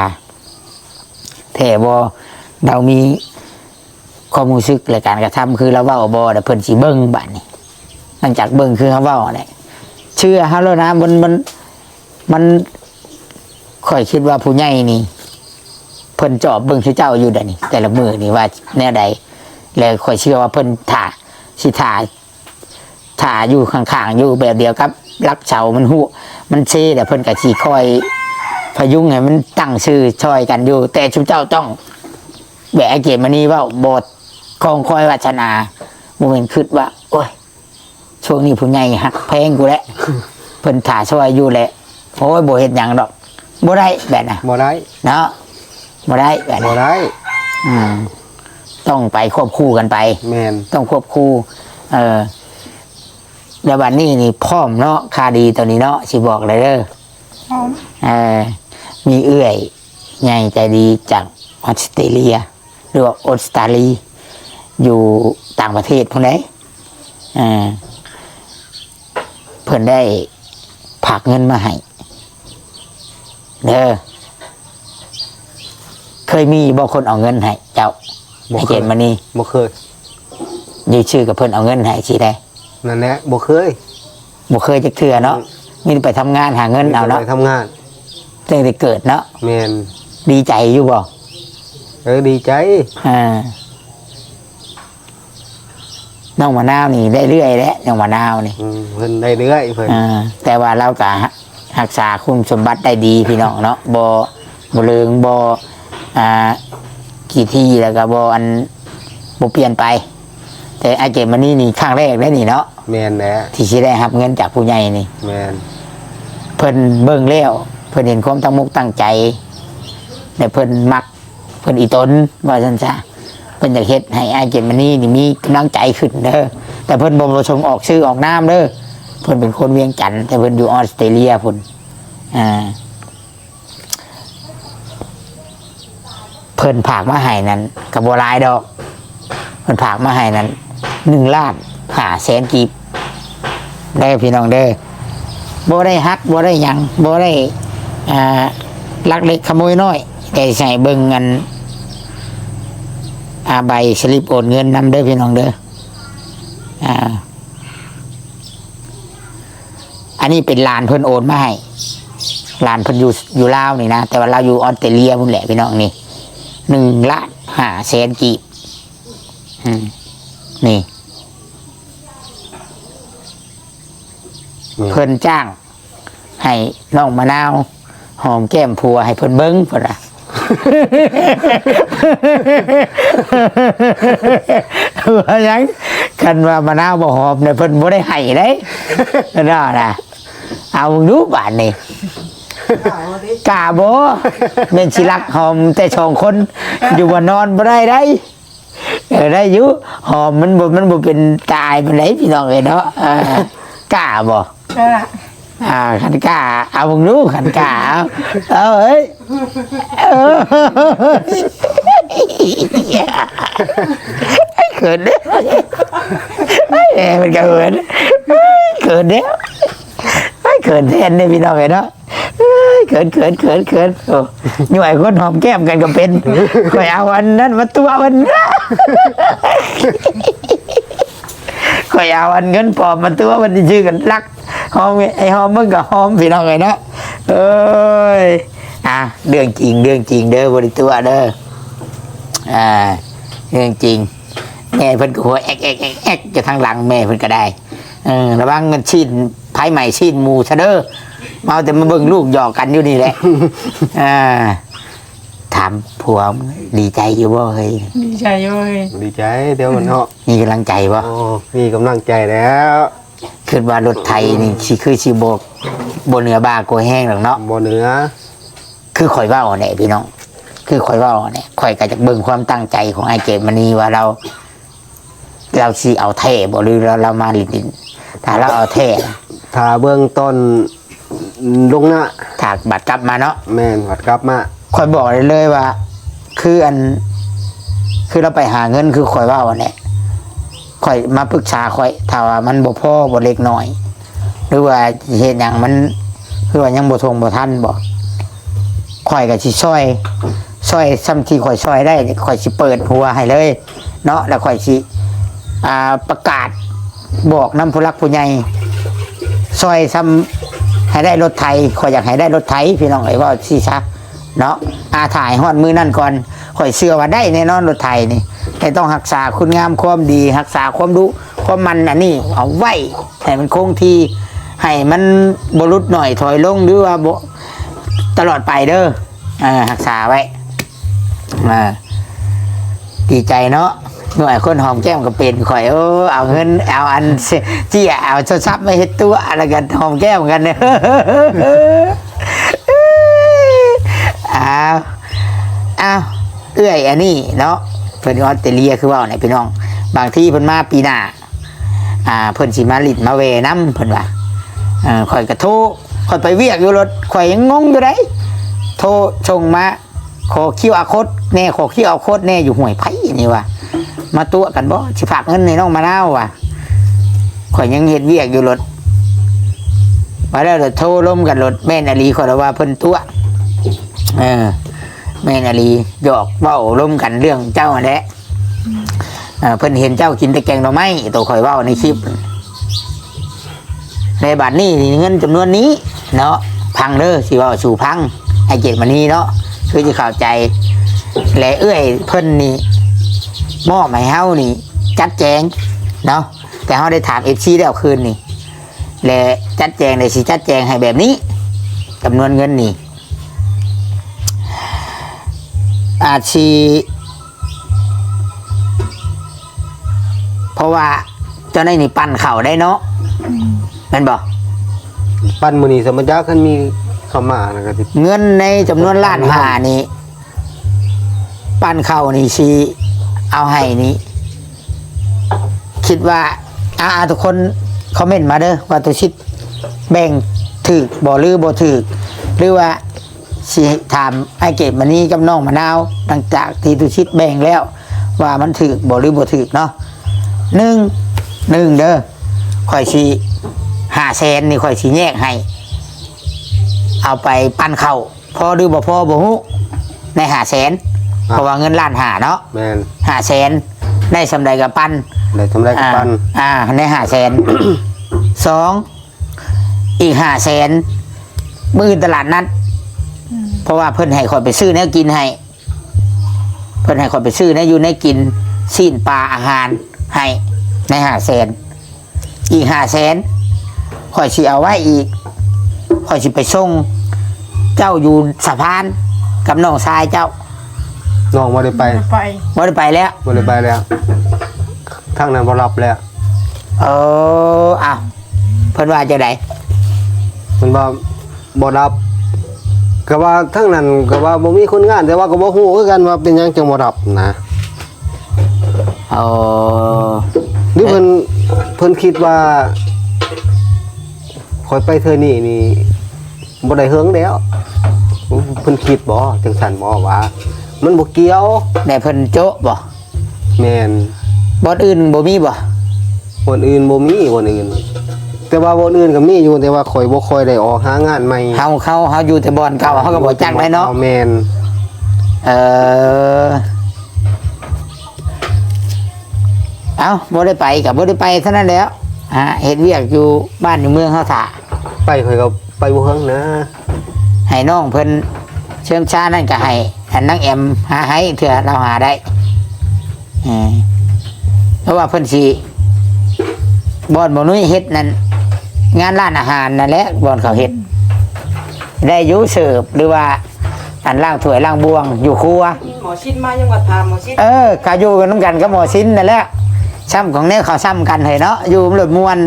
ແທ້ບໍ່? ລາວມີຄວາມຮູ້ສຶກ ແລະ ການກະທຳຄືລາວເວົ້າບໍ່? ແລ້ວເພິ່ນຊິເບິ່ງບາດນີ້ ຫຼັງຈາກເບິ່ງຄືເຮົາເວົ້າຫັ້ນແຫຼະ ເຊື່ອເຮົາໂລດນະ ມັນ ມັນ ມັນ ຂ້ອຍຄິດວ່າຜູ້ໃຫຍ່ນີ້ ເພິ່ນຈອບເບິ່ງຄືເຈົ້າຢູ່ໃດນີ້ ແຕ່ລະມື້ນີ້ວ່າແນວໃດ ແລະ ຂ້ອຍເຊື່ອວ່າເພິ່ນຖ້າ ຊິຖ້າ ຖ້າຢູ່ຂ້າງໆ ຢູ່ແບບດຽວກັບຫຼັກເສົາ ມັນຮູ້ ມັນເຊ ແລ້ວເພິ່ນກໍຊິຄອຍພະຍຸງໃຫ້ມັນຕັ້ງຊື່ຊ່ອຍກັນຢູ່ ແຕ່ຊຸມເຈົ້າຕ້ອງ ແບບອ້າຍເກດມະນີເວົ້າ ບໍ່ຄອງຄອຍວາສະໜາ ບໍ່ແມ່ນຄິດວ່າ ໂອ້ຍ ຊ່ວງນີ້ຜູ້ໃຫຍ່ຮັກແພງກູແຫຼະ ເພິ່ນຖ້າຊ່ອຍຢູ່ແຫຼະ ໂອ້ຍ ບໍ່ເຮັດຫຍັງດອກ ບໍ່ໄດ້ແບບນະ ບໍ່ໄດ້ ເນາະ ບໍ່ໄດ້ແບບ ບໍ່ໄດ້ ອືມ ຕ້ອງໄປຄວບຄູ່ກັນໄປ ແມ່ນ ຕ້ອງຄວບຄູ່ ເອີ ແລ້ວບັດນີ້ນີ້ພ້ອມເນາະ ຂ່າວດີໂຕນີ້ເນາະ ຊິບອກເລີຍເດີ ພ້ອມ ເອີ ມີເອື້ອຍໃຫຍ່ໃຈດີຈາກອອສເຕຣເລຍ ຫຼືວ່າອົດສະຕາລີ ຢູ່ຕ່າງປະເທດພຸ້ນໃດ ເອີ ເພິ່ນໄດ້ຝາກເງິນມາໃຫ້ເດີ ເຄີຍມີບໍ່ຄົນເອົາເງິນໃຫ້ເຈົ້າ? ບໍ່ເຄີຍ ໃຫ້ເກດມະນີ ບໍ່ເຄີຍ ຢູ່ຊື່ກັບເພິ່ນເອົາເງິນໃຫ້ຊີ້ໃດ ນັ້ນແຫຼະ ບໍ່ເຄີຍ ບໍ່ເຄີຍຈັກເທື່ອເນາະ ອືມ ມີແຕ່ໄປທຳງານຫາເງິນເອົາເນາະ ມີແຕ່ໄປທຳງານ ຕັ້ງແຕ່ເກີດເນາະ ແມ່ນ ດີໃຈຢູ່ບໍ່? ເອີ ດີໃຈ ອ່າ ນ້ອງມະນາວນີ້ໄດ້ເລື້ອຍແຫຼະ ນ້ອງມະນາວນີ້ ອືມ ເພິ່ນໄດ້ເລື້ອຍເພິ່ນ ອ່າ ແຕ່ວ່າລາວກະຮັກສາຄຸນສົມບັດໄດ້ດີພີ່ນ້ອງເນາະ ບໍ່ ບໍ່ເລີງ ບໍ່ ອ່າ ຂີ້ຖີ່ ແລ້ວກໍບໍ່ ອັນ ບໍ່ປ່ຽນໄປ ແຕ່ອ້າຍເກດມະນີນີ້ຄັ້ງແລກເດ້ນີ້ເນາະ ແມ່ນແຫຼະ ທີ່ຊິໄດ້ຮັບເງິນຈາກຜູ້ໃຫຍ່ນີ້ ແມ່ນ ເພິ່ນເບິ່ງແລ້ວ ເພິ່ນເຫັນຄວາມຕັ້ງມົກຕັ້ງໃຈ ແລະ ເພິ່ນມັກ ເພິ່ນອີຕົນ ວ່າຊັ້ນຊະ ເພິ່ນຢາກເຮັດໃຫ້ອ້າຍເກດມະນີນີ້ມີກຳລັງໃຈຂຶ້ນເດີ ແຕ່ເພິ່ນບໍ່ປະສົງອອກຊື່ອອກນາມເດີ ເພິ່ນເປັນຄົນວຽງຈັນ ແຕ່ເພິ່ນຢູ່ອອສເຕຣເລຍພຸ້ນ ອ່າ ເພິ່ນຝາກມາໃຫ້ນັ້ນກໍບໍ່ຫຼາຍດອກ ເພິ່ນຝາກມາໃຫ້ນັ້ນ ໜຶ່ງລ້ານຫ້າແສນກີບ ເດີພີ່ນ້ອງເດີ ບໍ່ໄດ້ຮັກ ບໍ່ໄດ້ຫຍັງ ບໍ່ໄດ້ ອ່າ ລັກເລັກຂະໂມຍນ້ອຍ ແຕ່ຊິໃຫ້ເບິ່ງອັນ ອ່າ ໃບສະລິບໂອນເງິນນຳເດີພີ່ນ້ອງເດີ ອ່າ ອັນນີ້ເປັນຫຼານເພິ່ນໂອນມາໃຫ້ ຫຼານເພິ່ນຢູ່ ຢູ່ລາວນີ້ນະ ແຕ່ວ່າລາວຢູ່ອອສເຕຣເລຍພຸ້ນແຫຼະພີ່ນ້ອງ. ນີ້ ໜຶ່ງລ້ານຫ້າແສນກີບ. ອືມ ນີ້ ອືມ ເພິ່ນຈ້າງໃຫ້ນ້ອງມະນາວຫອມແກ້ມຜົວໃຫ້ເພິ່ນເບິ່ງ ເພິ່ນວ່າ. ວ່າຫຍັງ? ຄັນວ່າມະນາວບໍ່ຫອມນະ ເພິ່ນບໍ່ໄດ້ໃຫ້ເດ້ ເພິ່ນວ່ານະ. ເອົາເບິ່ງດູບາດນີ້ ກ້າບໍ່? ແມ່ນຊິລັກຫອມແຕ່ສອງຄົນຢູ່ ບໍ່ນອນບໍ່ໄດ້ໄດ໋. ເອີ ໄດ້ຢູ່ ຫອມມັນບໍ່ ມັນບໍ່ເປັນຕາອາຍປານໃດພີ່ນ້ອງເອີຍເນາະ. ເອີ ກ້າບໍ່? ກ້າ. ອ່າ ຄັນກ້າ ເອົາເບິ່ງດູ ຄັນກ້າ ເອົາ ເອົາ ເອີຍ ເອີ ເຂີນເດ້ ແມ່ມັນກໍເຂີນ ເຂີນເດ້ ເຂີນແທນເດ້ພີ່ນ້ອງເອີຍເນາະ. ເອີຍ ເຂີນ ເຂີນ ເຂີນ ເຂີນ ໂອ້ ຍ້ວຍຄົນຫອມແກ້ມກັນກໍເປັນ. ຂ້ອຍເອົາອັນນັ້ນມາຕົວະມັນ ຂ້ອຍເອົາອັນເງິນປອມມາຕົວະມັນ ຊື່ກັນລັກຫອມ ໄອ້ຫອມເບິ່ງກໍຫອມ ພີ່ນ້ອງເອີຍເນາະ. ເອີຍ ອ່າ ເລື່ອງຈິງ ເລື່ອງຈິງເດີ ບໍ່ໄດ້ຕົວະເດີ ອ່າ ເລື່ອງຈິງ. ແມ່ເພິ່ນກໍຫົວແອກໆໆ ຢູ່ທາງຫຼັງ ແມ່ເພິ່ນກໍໄດ້. ເອີ ລະວັງຊີ້ນ ໄຟໄໝ້ຊີ້ນໝູຊະເດີ ມາເອົາແຕ່ມາເບິ່ງລູກຫຍອກກັນຢູ່ນີ້ແຫຼະ. ອ່າ ຖາມຜົວດີໃຈຢູ່ບໍ່ເຮີ້ຍ? ດີໃຈຢູ່ເຮີ້ຍ. ດີໃຈແລ້ວເນາະ ມີກຳລັງໃຈບໍ່? ໂອ້ ມີກຳລັງໃຈແລ້ວ. ຄິດວ່າລົດໄຖນີ້ຊິ ຄືຊິບໍ່ ບໍ່ເໜືອບ່າກົວແຮງດອກເນາະ. ບໍ່ເໜືອ. ຄືຂ້ອຍເວົ້າແຫຼະພີ່ນ້ອງ ຄືຂ້ອຍເວົ້າແຫຼະ ຂ້ອຍກໍຢາກເບິ່ງຄວາມຕັ້ງໃຈຂອງອ້າຍເກດມະນີວ່າລາວ ລາວຊິເອົາແທ້ບໍ່ ຫຼືລາວ ລາວມາຫຼິ້ນໆ. ຖ້າລາວເອົາແທ້ ຖ້າເບິ່ງຕອນລົງນະ ຖ້າບັດກັບມາເນາະ. ແມ່ນ ບັດກັບມາ ຂ້ອຍບອກໄດ້ເລີຍວ່າ ຄືອັນ ຄືລາວໄປຫາເງິນ ຄືຂ້ອຍເວົ້າຫັ້ນແຫຼະ ຂ້ອຍມາປຶກສາຂ້ອຍ ຖ້າວ່າມັນບໍ່ພໍບໍ່ເລັກນ້ອຍ ຫຼືວ່າເຮັດຫຍັງມັນ ຄືວ່າຍັງບໍ່ທົ່ງບໍ່ທັນບໍ ຂ້ອຍກໍຊິຊ່ອຍ ຊ່ອຍສ່ຳທີ່ຂ້ອຍຊ່ອຍໄດ້ ຂ້ອຍຊິເປີດຫົວໃຫ້ເລີຍເນາະ ແລ້ວຂ້ອຍຊິ ອ່າ ປະກາດບອກນຳຜູ້ຫຼັກຜູ້ໃຫຍ່ ຊ່ອຍສ່ຳໃຫ້ໄດ້ລົດໄຖ ຂ້ອຍຢາກໃຫ້ໄດ້ລົດໄຖ ພີ່ນ້ອງເອີຍ ເວົ້າຊີ້ຊະ ເນາະ. ອາ ຖ້າໃຫ້ຮອດມື້ນັ້ນກ່ອນ ຂ້ອຍເຊື່ອວ່າໄດ້ແນ່ນອນລົດໄຖນີ້ ແຕ່ຕ້ອງຮັກສາຄຸນງາມຄວາມດີ ຮັກສາຄວາມດຸຄວາມໝັ່ນອັນນີ້ເອົາໄວ້ໃຫ້ມັນຄົງທີ່ ໃຫ້ມັນບໍ່ຫຼຸດໜ້ອຍຖອຍລົງ ຫຼືວ່າບໍ່ຕະຫຼອດໄປເດີ. ເອີ ຮັກສາໄວ້ ເອີ ດີໃຈເນາະ ໜ່ວຍຄົນຫອມແກ້ມກໍເປັນຂ້ອຍ ໂອ້ ເອົາເງິນ ເອົາອັນ ເຈ້ຍ ເອົາໂທລະສັບມາເຮັດຕົວະ ແລ້ວກໍຫອມແກ້ມກັນ. ອ້າວ ອ້າວ ເອື້ອຍອັນນີ້ເນາະ ເພິ່ນຢູ່ອອສເຕຣເລຍ ຄືເວົ້າແຫຼະພີ່ນ້ອງ ບາງທີເພິ່ນມາປີໜ້າ ອ່າ ເພິ່ນຊິມາຫຼິ້ນມາແວ່ນຳ ເພິ່ນວ່າ ເອີ ຂ້ອຍກໍໂທ ຂ້ອຍໄປວຽກຢູ່ລົດ ຂ້ອຍຍັງງົງຢູ່ໃດ໋ ໂທສົ່ງມາ ຂໍຄິວອາໂຄດແດ່ ຂໍຄິວອາໂຄດແດ່ ຢູ່ຫ້ວຍໄຜ່ນີ້ວ່າ ມາຕົວະກັນບໍ່ ຊິຝາກເງິນໃຫ້ນ້ອງມະນາວວ່າ ຂ້ອຍຍັງເຮັດວຽກຢູ່ລົດ ວ່າແລ້ວໂທລົມກັນໂລດ ແມ່ນອີ່ຫຼີ ຂ້ອຍລະວ່າເພິ່ນຕົວະ ເອີ ແມ່ນອີ່ຫຼີ ຫຍອກເວົ້າລົມກັນເລື່ອງເຈົ້າຫັ້ນແຫຼະ ເອີ ເພິ່ນເຫັນເຈົ້າກິນແຕ່ແກງໜໍ່ໄມ້ ໂຕຂ້ອຍເວົ້າໃນຄລິບ ແລະ ບາດນີ້ເງິນຈຳນວນນີ້ເນາະ ຟັງເດີ ຊິເວົ້າສູ່ຟັງ ອ້າຍເກດມະນີເນາະ ຄືຊິເຂົ້າໃຈ ແລະ ເອື້ອຍເພິ່ນນີ້ ມອບໃຫ້ເຮົານີ້ ຈັດແຈງເນາະ ແຕ່ເຮົາໄດ້ຖາມເອັຟຊີແລ້ວຄືນນີ້ ແລະ ຈັດແຈງ ແລະ ຊິຈັດແຈງໃຫ້ແບບນີ້ ຈຳນວນເງິນນີ້ ອາດຊິ ເພາະວ່າເຈົ້ານາຍນີ້ປັ່ນເຂົ້າໄດ້ເນາະ ອືມ ແມ່ນບໍ່? ປັ່ນມື້ນີ້ ສະມາຈັກ ຄັນມີເຂົ້າມາແລ້ວກໍຊິ ເງິນໃນຈຳນວນລ້ານຫ້ານີ້ ປັ່ນເຂົ້ານີ້ຊິເອົາໃຫ້ນີ້ ຄິດວ່າ ອ່າ ທຸກຄົນຄອມເມັນມາເດີ ວ່າຕຸສິດແບ່ງຖືກບໍ່ ຫຼືບໍ່ຖືກ ຫຼືວ່າ ຊິຖາມອ້າຍເກດມະນີກັບນ້ອງມະນາວ ຫຼັງຈາກທີ່ຕຸສິດແບ່ງແລ້ວ ວ່າມັນຖືກບໍ່ ຫຼືບໍ່ຖືກເນາະ. ໜຶ່ງ ໜຶ່ງເດີ ຂ້ອຍຊິ ຫ້າແສນນີ້ ຂ້ອຍຊິແຍກໃຫ້ ເອົາໄປປັນເຂົ້າ ພໍຫຼືບໍ່ພໍບໍ່ຮູ້ ໃນຫ້າແສນ ອ່າ ເພາະວ່າເງິນລ້ານຫ້າເນາະ ແມ່ນ ຫ້າແສນ ໄດ້ສ່ຳໃດກໍປັນ ໄດ້ເທົ່າໃດກໍປັນ ອ່າ ອ່າ ໃນຫ້າແສນ ສອງ ອີກຫ້າແສນ ມື້ອື່ນຕະຫຼາດນັດ ອືມ ເພາະວ່າເພິ່ນໃຫ້ຂ້ອຍໄປຊື້ແນວກິນໃຫ້ ເພິ່ນໃຫ້ຂ້ອຍໄປຊື້ແນວຢູ່ແນວກິນ ຊີ້ນປາ ອາຫານໃຫ້ ໃນຫ້າແສນ ອີກຫ້າແສນ ຂ້ອຍຊິເອົາໄວ້ອີກ ຂ້ອຍຊິໄປສົ່ງເຈົ້າຢູ່ສະພານກັບນ້ອງຊາຍເຈົ້າ. ນ້ອງບໍ່ໄດ້ໄປ ບໍ່ໄດ້ໄປ ບໍ່ໄດ້ໄປແລ້ວ ບໍ່ໄດ້ໄປແລ້ວ ທາງນັ້ນບໍ່ຮັບແລ້ວ. ເອີ ອ້າວ ເພິ່ນວ່າຈັ່ງໃດ? ເພິ່ນວ່າບໍ່ຮັບ ກໍວ່າທາງນັ້ນກໍວ່າບໍ່ມີຄົນງານ ແຕ່ວ່າກໍບໍ່ຮູ້ຄືກັນວ່າເປັນຫຍັງຈຶ່ງບໍ່ຮັບນະ. ເອີ ຫຼືເພິ່ນ ເພິ່ນຄິດວ່າຂ້ອຍໄປເທື່ອນີ້ນີ້ບໍ່ໄດ້ເຫິງແລ້ວ ເພິ່ນຄິດບໍ່ຈັ່ງຊັ້ນບໍ່ ວ່າມັນບໍ່ກ່ຽວ ແຕ່ເພິ່ນໂຈະບໍ່? ແມ່ນ ບ່ອນອື່ນບໍ່ມີບໍ່? ບ່ອນອື່ນບໍ່ມີ ບ່ອນອື່ນ ແຕ່ວ່າບ່ອນອື່ນກໍມີຢູ່ ແຕ່ວ່າຂ້ອຍບໍ່ຄ່ອຍໄດ້ອອກຫາງານໃໝ່ ເຮົາ ເຮົາ ເຮົາຢູ່ແຕ່ບ່ອນເກົ່າ ເຮົາກໍບໍ່ຈັກໄດ້ເນາະ. ແມ່ນ ເອີ ເອົ້າ ບໍ່ໄດ້ໄປກໍບໍ່ໄດ້ໄປເທົ່ານັ້ນແຫຼະ ຫາເຮັດວຽກຢູ່ບ້ານຢູ່ເມືອງເຮົາຖ້າ. ໄປຂ້ອຍກໍໄປບໍ່ເຖິງນະ ໃຫ້ນ້ອງເພິ່ນເຊື່ອມຊານັ້ນກໍໃຫ້ ອັນນາງແອມຫາໃຫ້ເທື່ອລາວຫາໄດ້ ເອີ ເພາະວ່າເພິ່ນຊິ ບ່ອນໝໍນຸ້ຍເຮັດນັ້ນ ງານຮ້ານອາຫານນັ້ນແຫຼະ ບ່ອນເຂົາເຮັດ ໄດ້ຢູ່ເສີບ ຫຼືວ່າ ອັນລ້າງຖ້ວຍລ້າງບ່ວງຢູ່ຄົວ. ໝໍຊິນມາຍັງວ່າຖາມໝໍຊິນ ເອີ ກໍຢູ່ນຳກັນກັບໝໍຊິນນັ້ນແຫຼະ ຊ້ຳຂອງແນວເຂົາຊ້ຳກັນເຮີ້ຍເນາະ ຢູ່ມັນໂລດມ່ວນ.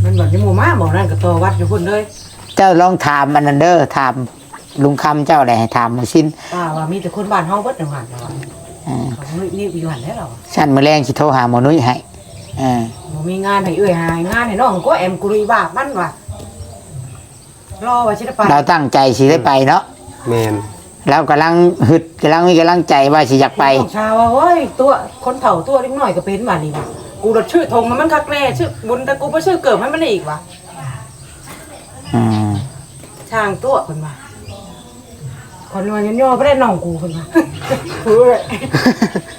ມັນບັດນີ້ໝູ່ມາ ໝໍນັ້ນກໍຕໍ່ວັດຢູ່ພຸ້ນເລີຍ. ເຈົ້າລອງຖາມອັນນັ້ນເດີ ຖາມລຸງຄຳເຈົ້າໄດ້ ໃຫ້ຖາມໝໍຊິນ ວ່າ ວ່າມີແຕ່ຄົນບ້ານເຮົາເບິດຢູ່ຫັ້ນ ວ່າ ເອີ ເຂົານີ້ຢູ່ຫັ້ນແຫຼະ ລາວ ຊັ້ນມື້ແລງຊິໂທຫາໝໍນຸ້ຍໃຫ້. ເອີ ບໍ່ມີງານໃຫ້ເອື້ອຍ ຫາງານໃຫ້ນ້ອງກໍແອມກຸລຸຍບາບມັນວ່າ ລໍວ່າຊິໄດ້ໄປ ລາວຕັ້ງໃຈຊິໄດ້ໄປເນາະ. ແມ່ນ ລາວກຳລັງຮຶດ ກຳລັງມີກຳລັງໃຈວ່າຊິຢາກໄປ. ນ້ອງຊາວວ່າ ໂອ້ຍ ຕົວະ ຄົນເຖົ້າຕົວະເດັກນ້ອຍກໍເປັນບາດນີ້ວ່າ ກູລະຊື້ຖົງໃຫ້ມັນຄັກແນ່ ຊື້ບຸນ ແຕ່ກູບໍ່ຊື້ເກີບໃຫ້ມັນອີກວ່າ. ອືມ ຊ່າງຕົວະ ເພິ່ນວ່າ ຂ້ອຍວ່າຍໍ່ໆ ບໍ່ໄດ້ນ້ອງກູ ເພິ່ນວ່າ ເອີຍ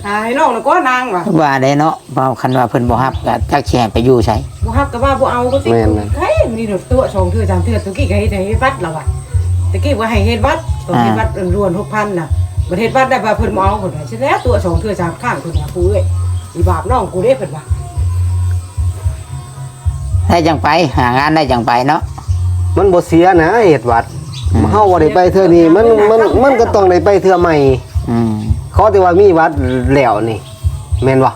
ອາຍນ້ອງນະກວ່ານາງວ່າ ວ່າໄດ້ເນາະ ເວົ້າ ຄັນວ່າເພິ່ນບໍ່ຮັບກໍຈັກຊິໃຫ້ໄປຢູ່ໃສ ບໍ່ຮັບກໍວ່າບໍ່ເອົາ ກໍຊິ ແມ່ນໆ ໃຫ້ມີລົດຕົວະສອງເທື່ອສາມເທື່ອ ຕະກີ້ກໍເຮັດໃຫ້ເຮັດບັດລະວ່າ ຕະກີ້ວ່າໃຫ້ເຮັດບັດ ຕ້ອງເຮັດ ອ່າ ບັດລ້ວນຫົກພັນນະ ບັດເຮັດບັດໄດ້ວ່າເພິ່ນບໍ່ເອົາ ເພິ່ນວ່າ ຊິແລ້ວຕົວະສອງເທື່ອສາມຄັ້ງ ເພິ່ນວ່າ ຜູ້ເອື້ອຍ ອີບາບນ້ອງກູເດ້ ເພິ່ນວ່າ. ໄດ້ຈັ່ງໄປ ຫາງານໄດ້ຈັ່ງໄປເນາະ ມັນບໍ່ເສຍນະເຮັດບັດ ອືມ ເຮົາບໍ່ໄດ້ໄປເທື່ອນີ້ ມັນ ມັນ ມັນກໍຕ້ອງໄດ້ໄປເທື່ອໃໝ່ ອືມ ຂໍແຕ່ວ່າມີບັດແລ້ວນີ້ ແມ່ນບໍ່?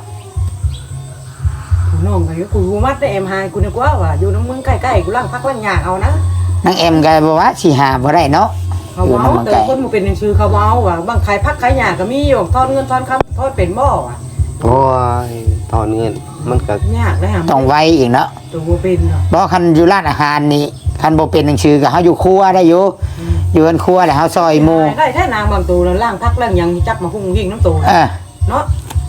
ນ້ອງກໍຢູ່ ກູບໍ່ມັດໄດ້ ແອມຫາໃຫ້ກູດີກວ່າ ວ່າຢູ່ນຳເມືອງໃກ້ໆ ກູລ້າງຜັກລ້າງຫຍ້າເອົານະ. ນາງແອມກໍບໍ່ວ່າຊິຫາບໍ່ໄດ້ເນາະ ເຂົາບໍ່ເອົາ ຢູ່ນຳເມືອງໄກ ແຕ່ຄົນບໍ່ເປັນໜັງສືເຂົາບໍ່ເອົາວ່າ ບາງຂາຍຜັກຂາຍຫຍ້າກໍມີຢູ່ ຖອນເງິນຖອນຄຳ ຖອນເປັນບໍ່ວ່າ. ໂອ້ຍ ຖອນເງິນມັນກໍຍາກເດ້ ຕ້ອງໄວອີກເນາະ ໂຕບໍ່ເປັນເນາະ ບໍ່ ຄັນຢູ່ຮ້ານອາຫານນີ້ ຄັນບໍ່ເປັນໜັງສືກໍເຮົາຢູ່ຄົວໄດ້ຢູ່ ອືມ ຢູ່ເຮືອນຄົວແລ້ວເຮົາຊ່ອຍໝູ່ ໄດ້ແທ້ນາງ ບາງໂຕລ້າງຜັກລ້າງຫຍັງ ຈັບໝາກຫຸ່ງຫິ້ງນຳໂຕ ເອີ ເນາະ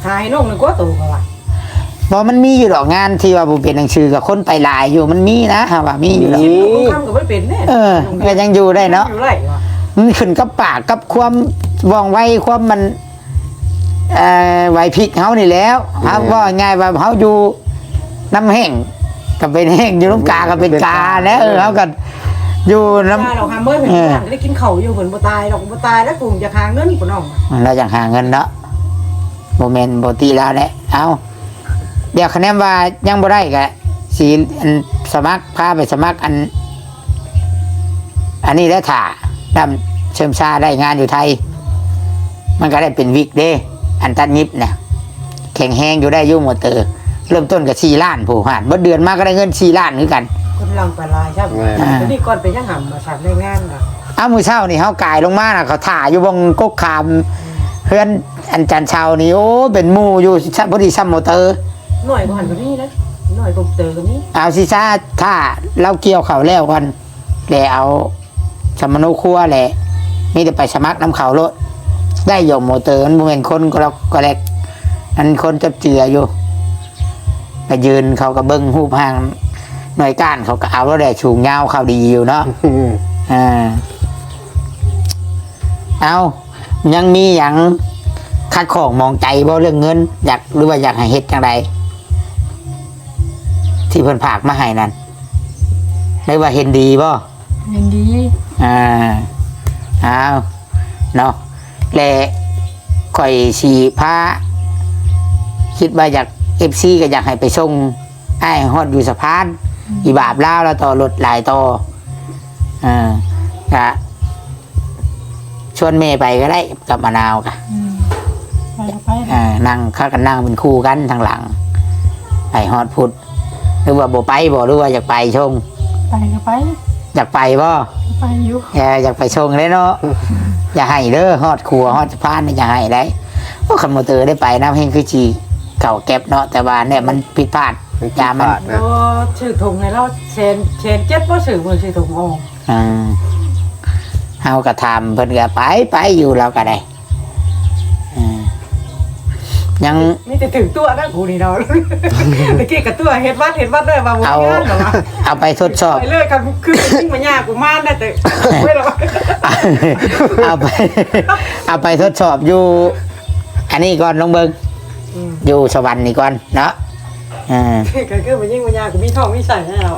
ຫາໃຫ້ນ້ອງໜຶ່ງກວ່າໂຕກໍວ່າ ບໍ່ ມັນມີຢູ່ດອກງານທີ່ວ່າບໍ່ເປັນໜັງສື ກໍຄົນໄປຫຼາຍຢູ່ ມັນມີນະ ເຮົາວ່າມີຢູ່ດອກ ມີ ຄຳກໍບໍ່ເປັນເດ້ ເອີ ກໍຍັງຢູ່ໄດ້ເນາະ ຢູ່ໄດ້ວ່າ ມັນຂຶ້ນກັບປາກກັບຄວາມວ່ອງໄວ ຄວາມມັນ ເອີ ໄຫວພິບເຮົານີ້ແຫຼ້ວ ແມ່ນ ເຮົາເວົ້າງ່າຍໆວ່າເຮົາຢູ່ນຳແຫ້ງກໍເປັນແຫ້ງ ຢູ່ນຳກາກໍເປັນກາແຫຼະ ເອີ ເຮົາກໍຢູ່ນຳ ບໍ່ຕາຍດອກຫາເມີຍ ເອີ ເພິ່ນກໍໄດ້ກິນເຂົ້າຢູ່ ເພິ່ນບໍ່ຕາຍດອກ ບໍ່ຕາຍແລ້ວ ຜູ້ຢາກຫາເງິນ ຜູ້ນ້ອງ ລາວຢາກຫາເງິນເນາະ ບໍ່ແມ່ນບໍ່ຕິລາວແຫຼະ ເອົ້າ ດຽວຄະແນນວ່າຍັງບໍ່ໄດ້ກະຊິ ອັນ ສະໝັກ ພາໄປສະໝັກ ອັນ ອັນນີ້ແຫຼະ ຖ້າດຳເຊີມຊາໄດ້ງານຢູ່ໄທ ມັນກໍໄດ້ເປັນວິກເດ້ ອັນຕັດຫຍິບນະ ແຂງແຮງຢູ່ ໄດ້ຢູ່ມໍເຕີ ເລີ່ມຕົ້ນກໍສີ່ລ້ານ ຜູ້ຫານເບິດເດືອນມາກໍໄດ້ເງິນສີ່ລ້ານຄືກັນ ຄົນຫຼັງໄປຫຼາຍຊ້ຳ ແມ່ນ ອ່າ ດຽວນີ້ກ່ອນໄປຍັງຫຳມາສາມແຮງງານນະ ອ້າວ ມື້ເຊົ້ານີ້ເຮົາກາຍລົງມານະ ເຂົາຖ້າຢູ່ບ່ອນກົກຂາມ ອືມ ເຮືອນອັນຈັນເຊົານີ້ ໂອ້ ເປັນໝູ່ຢູ່ ພໍດີຊ້ຳມໍເຕີ ໜ້ອຍກວ່າຫັ້ນກໍມີນະ ໜ້ອຍກວ່າເຕີກໍມີ ເອົາຊິຊາ ຖ້າລາວກ່ຽວເຂົ້າແລ້ວກ່ອນ ແລ້ວເອົາສຳມະໂນຄົວແຫຼະ ມີແຕ່ໄປສະໝັກນຳເຂົາໂລດ ໄດ້ຢູ່ ມໍເຕີມັນບໍ່ແມ່ນຄົນກໍລັກກໍແລັກ ມັນຄົນຈັບເຈື່ອຢູ່ ໄປຢືນເຂົາກໍເບິ່ງຮູບຮ່າງ ໜ່ວຍການເຂົາກໍເອົາໂລດແຫຼະ ສູງຍາວເຂົາດີຢູ່ເນາະ ອືມ ອ່າ ເອົາ ຍັງມີຫຍັງ ຂັດຂ້ອງໝອງໃຈບໍ່ເລື່ອງເງິນ? ຢາກ ຫຼືວ່າຢາກໃຫ້ເຮັດຈັ່ງໃດ ທີ່ເພິ່ນຝາກມາໃຫ້ນັ້ນ ຫຼືວ່າເຫັນດີບໍ່? ເຫັນດີ. ອ່າ ອ້າວ ເນາະ ແລະ ຂ້ອຍຊິພາ ຄິດວ່າຢາກ ເອັຟຊີ ກໍຢາກໃຫ້ໄປສົ່ງອ້າຍຮອດຢູ່ສະພານ. ອືມ ອີບາບລາວລະຕໍ່ລົດຫຼາຍຕໍ່ ເອີ ກະ ຊວນແມ່ໄປກໍໄດ້ກັບມະນາວກະ ອືມ ໄປກໍໄປ ອ່າ ນັ່ງ ເຂົາກໍນັ່ງເປັນຄູ່ກັນທາງຫຼັງ ໄປຮອດພຸ້ນ ຫຼືວ່າບໍ່ໄປບໍ່ ຫຼືວ່າຢາກໄປສົ່ງ? ໄປກໍໄປ. ຢາກໄປບໍ່? ໄປຢູ່. ເອີ ຢາກໄປສົ່ງເດ້ເນາະ ຢ່າໃຫ້ເດີ ຮອດຂົວຮອດສະພານນີ້ຢ່າໃຫ້ໄດ໋. ໂອ້ ຄັນບໍ່ເຕີໄດ້ໄປນຳແຮງຄືຊິເຂົ້າແກັບເນາະ ແຕ່ວ່າແນວມັນຜິດພາດ ມັນຜິດພາດນະ ຢາມັນ ໂອ້ ຊື້ຖົງໃຫ້ລາວແສນ ແສນເຈັດບໍ່ ຊື້ ຊື້ຖົງອອກ ອ່າ ເຮົາກໍຖາມເພິ່ນກໍໄປ ໄປຢູ່ລາວກໍໄດ້ ອ່າ ຍັງ ມີແຕ່ຖືກຕົວະນະກູນີ້ເນາະ ຕະກີ້ກໍຕົວະເຮັດວັດ ເຮັດວັດໄດ້ວ່າບໍ່ມີງານ ເອົາ ແລ້ວວ່າ ເອົາໄປທົດສອບ ໄປເລີຍ ຄັນຄືຍິງມາຍາກູມານໄດ້ແຕ່ ໂອ້ຍ ແລ້ວວ່າ ເອົາໄປ ເອົາໄປທົດສອບຢູ່ອັນນີ້ກ່ອນ ລອງເບິ່ງ ອືມ ຢູ່ສະຫວັນນີ້ກ່ອນເນາະ. ອ່າ ກໍຄືມາຍິງມາຍາກ ກໍມີທ້ອງມີໄສ້ແລ້ວ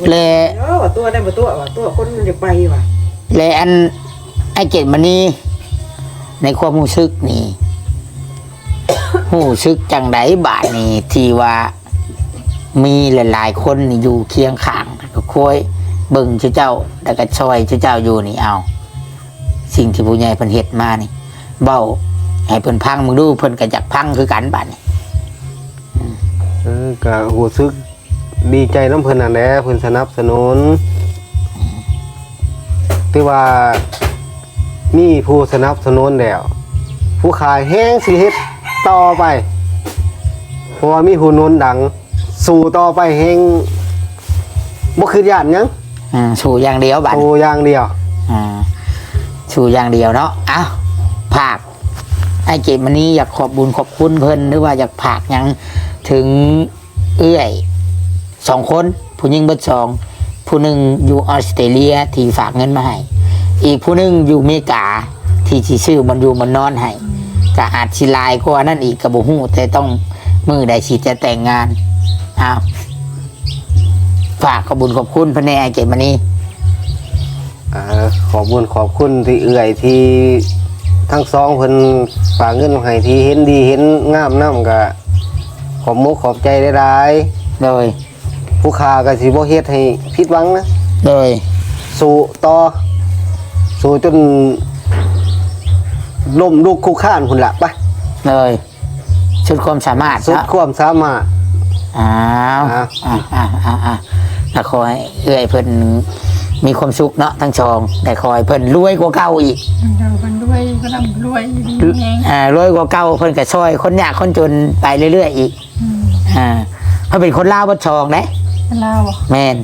ແລະ ເອີ ວ່າຕົວະໄດ້ບໍ່ຕົວະ ວ່າຕົວະຄົນມັນຢາກໄປວ່າ ແລະ ອັນ ອ້າຍເກດມະນີ ໃນຄວາມຮູ້ສຶກນີ້ ຮູ້ສຶກຈັ່ງໃດບາດນີ້ ທີ່ວ່າມີຫຼາຍໆຄົນນີ້ຢູ່ຄຽງຂ້າງ ແລ້ວກໍຄອຍເບິ່ງເຈົ້າ ແລ້ວກໍຊ່ອຍເຈົ້າຢູ່ນີ້ ເອົາ ສິ່ງທີ່ຜູ້ໃຫຍ່ເພິ່ນເຮັດມານີ້ ເວົ້າໃຫ້ເພິ່ນຟັງເບິ່ງດູ ເພິ່ນກໍຢາກຟັງຄືກັນບາດນີ້. ເອີ ກໍຮູ້ສຶກດີໃຈນຳເພິ່ນຫັ້ນແຫຼະ ເພິ່ນສະໜັບສະໜູນ ຖືວ່າມີຜູ້ສະໜັບສະໜູນແລ້ວ ຜູ້ຂາຍແຮງຊິເຮັດຕໍ່ໄປ ເພາະວ່າມີຜູ້ໜູນດັງ ສູ້ຕໍ່ໄປແຮງ ບໍ່ຄິດຢ້ານຫຍັງ ອ່າ ສູ້ຢ່າງດຽວບາດ ສູ້ຢ່າງດຽວ ອ່າ ສູ້ຢ່າງດຽວເນາະ. ເອົ້າ ພາກ ອ້າຍເກດມະນີ ຢາກຂອບບຸນຂອບຄຸນເພິ່ນ ຫຼືວ່າຢາກພາກຫຍັງເຖິງເອື້ອຍສອງຄົນ ຜູ້ຍິງເບິດສອງ ຜູ້ໜຶ່ງຢູ່ອອສເຕຣເລຍທີ່ຝາກເງິນມາໃຫ້ ອີກຜູ້ໜຶ່ງຢູ່ເມກາທີ່ຊິຊື້ບ່ອນຢູ່ບ່ອນນອນໃຫ້ ກໍອາດຊິຫຼາຍກວ່ານັ້ນອີກກໍບໍ່ຮູ້ ແຕ່ຕ້ອງມື້ໃດຊິຈະແຕ່ງງານ. ອ້າວ ຝາກຂອບບຸນຂອບຄຸນເພິ່ນແດ່ ອ້າຍເກດມະນີ. ເອີ ຂອບບຸນຂອບຄຸນທີ່ເອື້ອຍທີ່ທັງສອງເພິ່ນຝາກເງິນໃຫ້ ທີ່ເຫັນດີເຫັນງາມນຳ ກະຂອບມຸກຂອບໃຈຫຼາຍໆ. ໂດຍ ຜູ້ຂ້າກໍຊິບໍ່ເຮັດໃຫ້ຜິດຫວັງນະ. ໂດຍ ສູ້ຕໍ່ ສູ້ຈົນລົ້ມລຸກຄຸກຄານພຸ້ນລະ ໄປ. ໂດຍ ສຸດຄວາມສາມາດເນາະ ສຸດຄວາມສາມາດ. ອ້າວ ອ້າວ ອ່າ ອ່າ ອ່າ ອ່າ ກໍຂໍໃຫ້ເອື້ອຍເພິ່ນມີຄວາມສຸກເນາະ ທັງສອງ ແລະ ຂໍໃຫ້ເພິ່ນລວຍກວ່າເກົ່າອີກ. ເອີ ເພິ່ນລວຍ ເພິ່ນຮ່ຳລວຍ ຢູ່ດີມີແຮງ ອ່າ ລວຍກວ່າເກົ່າ ເພິ່ນກໍຊ່ອຍຄົນຍາກຄົນຈົນໄປເລື້ອຍໆອີກ. ອືມ ອ່າ ເພິ່ນເປັນຄົນລາວເບິດສອງເດ້. ເປັນລາວບໍ? ແມ່ນ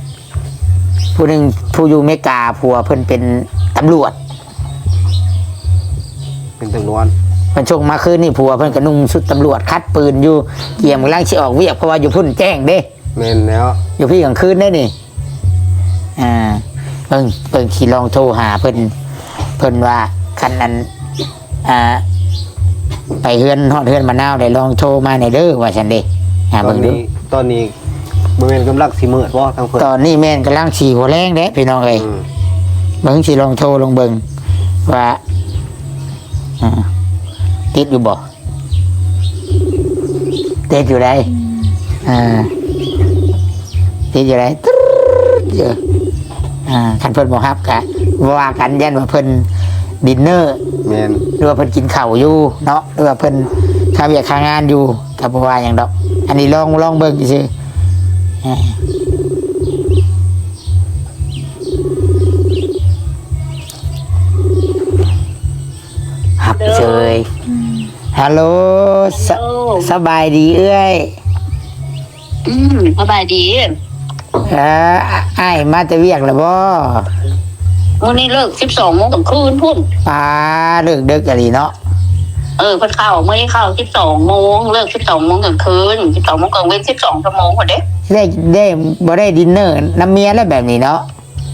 ຜູ້ໜຶ່ງ ຜູ້ຢູ່ເມກາ ຜົວເພິ່ນເປັນຕຳຫຼວດ. ເປັນຕຳຫຼວດ ເພິ່ນສົ່ງມາຄືນນີ້ ຜົວເພິ່ນກໍນຸ່ງຊຸດຕຳຫຼວດ ຄັດປືນຢູ່ ກຽມກຳລັງຊິອອກວຽກ ເພາະວ່າຢູ່ພຸ້ນແຈ້ງເດ້. ແມ່ນແລ້ວ ຢູ່ພີ້ກາງຄືນເດ້ນີ້. ອ່າ ເບິ່ງ ເບິ່ງ ຊິລອງໂທຫາເພິ່ນ ເພິ່ນວ່າຄັນອັນ ອ່າ ໄປເຮືອນ ຮອດເຮືອນມະນາວ ໄດ້ລອງໂທມາແດ່ເດີ ວ່າຊັ້ນເດ້. ອ່າ ເບິ່ງດູ ຕອນນີ້ ຕອນນີ້ບໍ່ແມ່ນກຳລັງຊິມືດບໍທາງເພິ່ນ? ຕອນນີ້ແມ່ນກຳລັງຊິຫົວແລງເດ້ພີ່ນ້ອງເອີຍ. ອືມ ເບິ່ງ ຊິລອງໂທລອງເບິ່ງວ່າ ອ່າ ຕິດຢູ່ບໍ່? ຕິດຢູ່ໃດ໋. ອືມ ອ່າ ຕິດຢູ່ໃດ໋ ຕຣືດຢູ່. ອ່າ ຄັນເພິ່ນບໍ່ຮັບກະບໍ່ວ່າກັນ ຢ້ານວ່າເພິ່ນດິນເນີ. ແມ່ນ ຫຼືວ່າເພິ່ນກິນເຂົ້າຢູ່ເນາະ ຫຼືວ່າເພິ່ນຄາວຽກຄາງານຢູ່ ກໍບໍ່ວ່າຫຍັງດອກ. ອັນນີ້ລອງ ລອງເບິ່ງຊື່ໆ. ອ່າ ຮັບເຊີຍ. ອືມ ຮັລໂຫຼ ສະ ສະບາຍດີເອື້ອຍ. ອືມ ສະບາຍດີ. ເອີ ອ້າຍມາແຕ່ວຽກແລ້ວບໍ? ມື້ນີ້ເລີກສິບສອງໂມງກາງຄືນພຸ້ນ. ປາ ເລີກເດິກອີ່ຫຼີເນາະ. ເອີ ເພິ່ນເຂົ້າ ມື້ນີ້ເຂົ້າສິບສອງໂມງ ເລີກສິບສອງໂມງກາງຄືນ ສິບສອງໂມງກາງເວັນ ສິບສອງຊົ່ວໂມງພຸ້ນເດ້. ໄດ້ ໄດ້ ບໍ່ໄດ້ດິນເນີນຳເມຍແລ້ວແບບນີ້ເນາະ.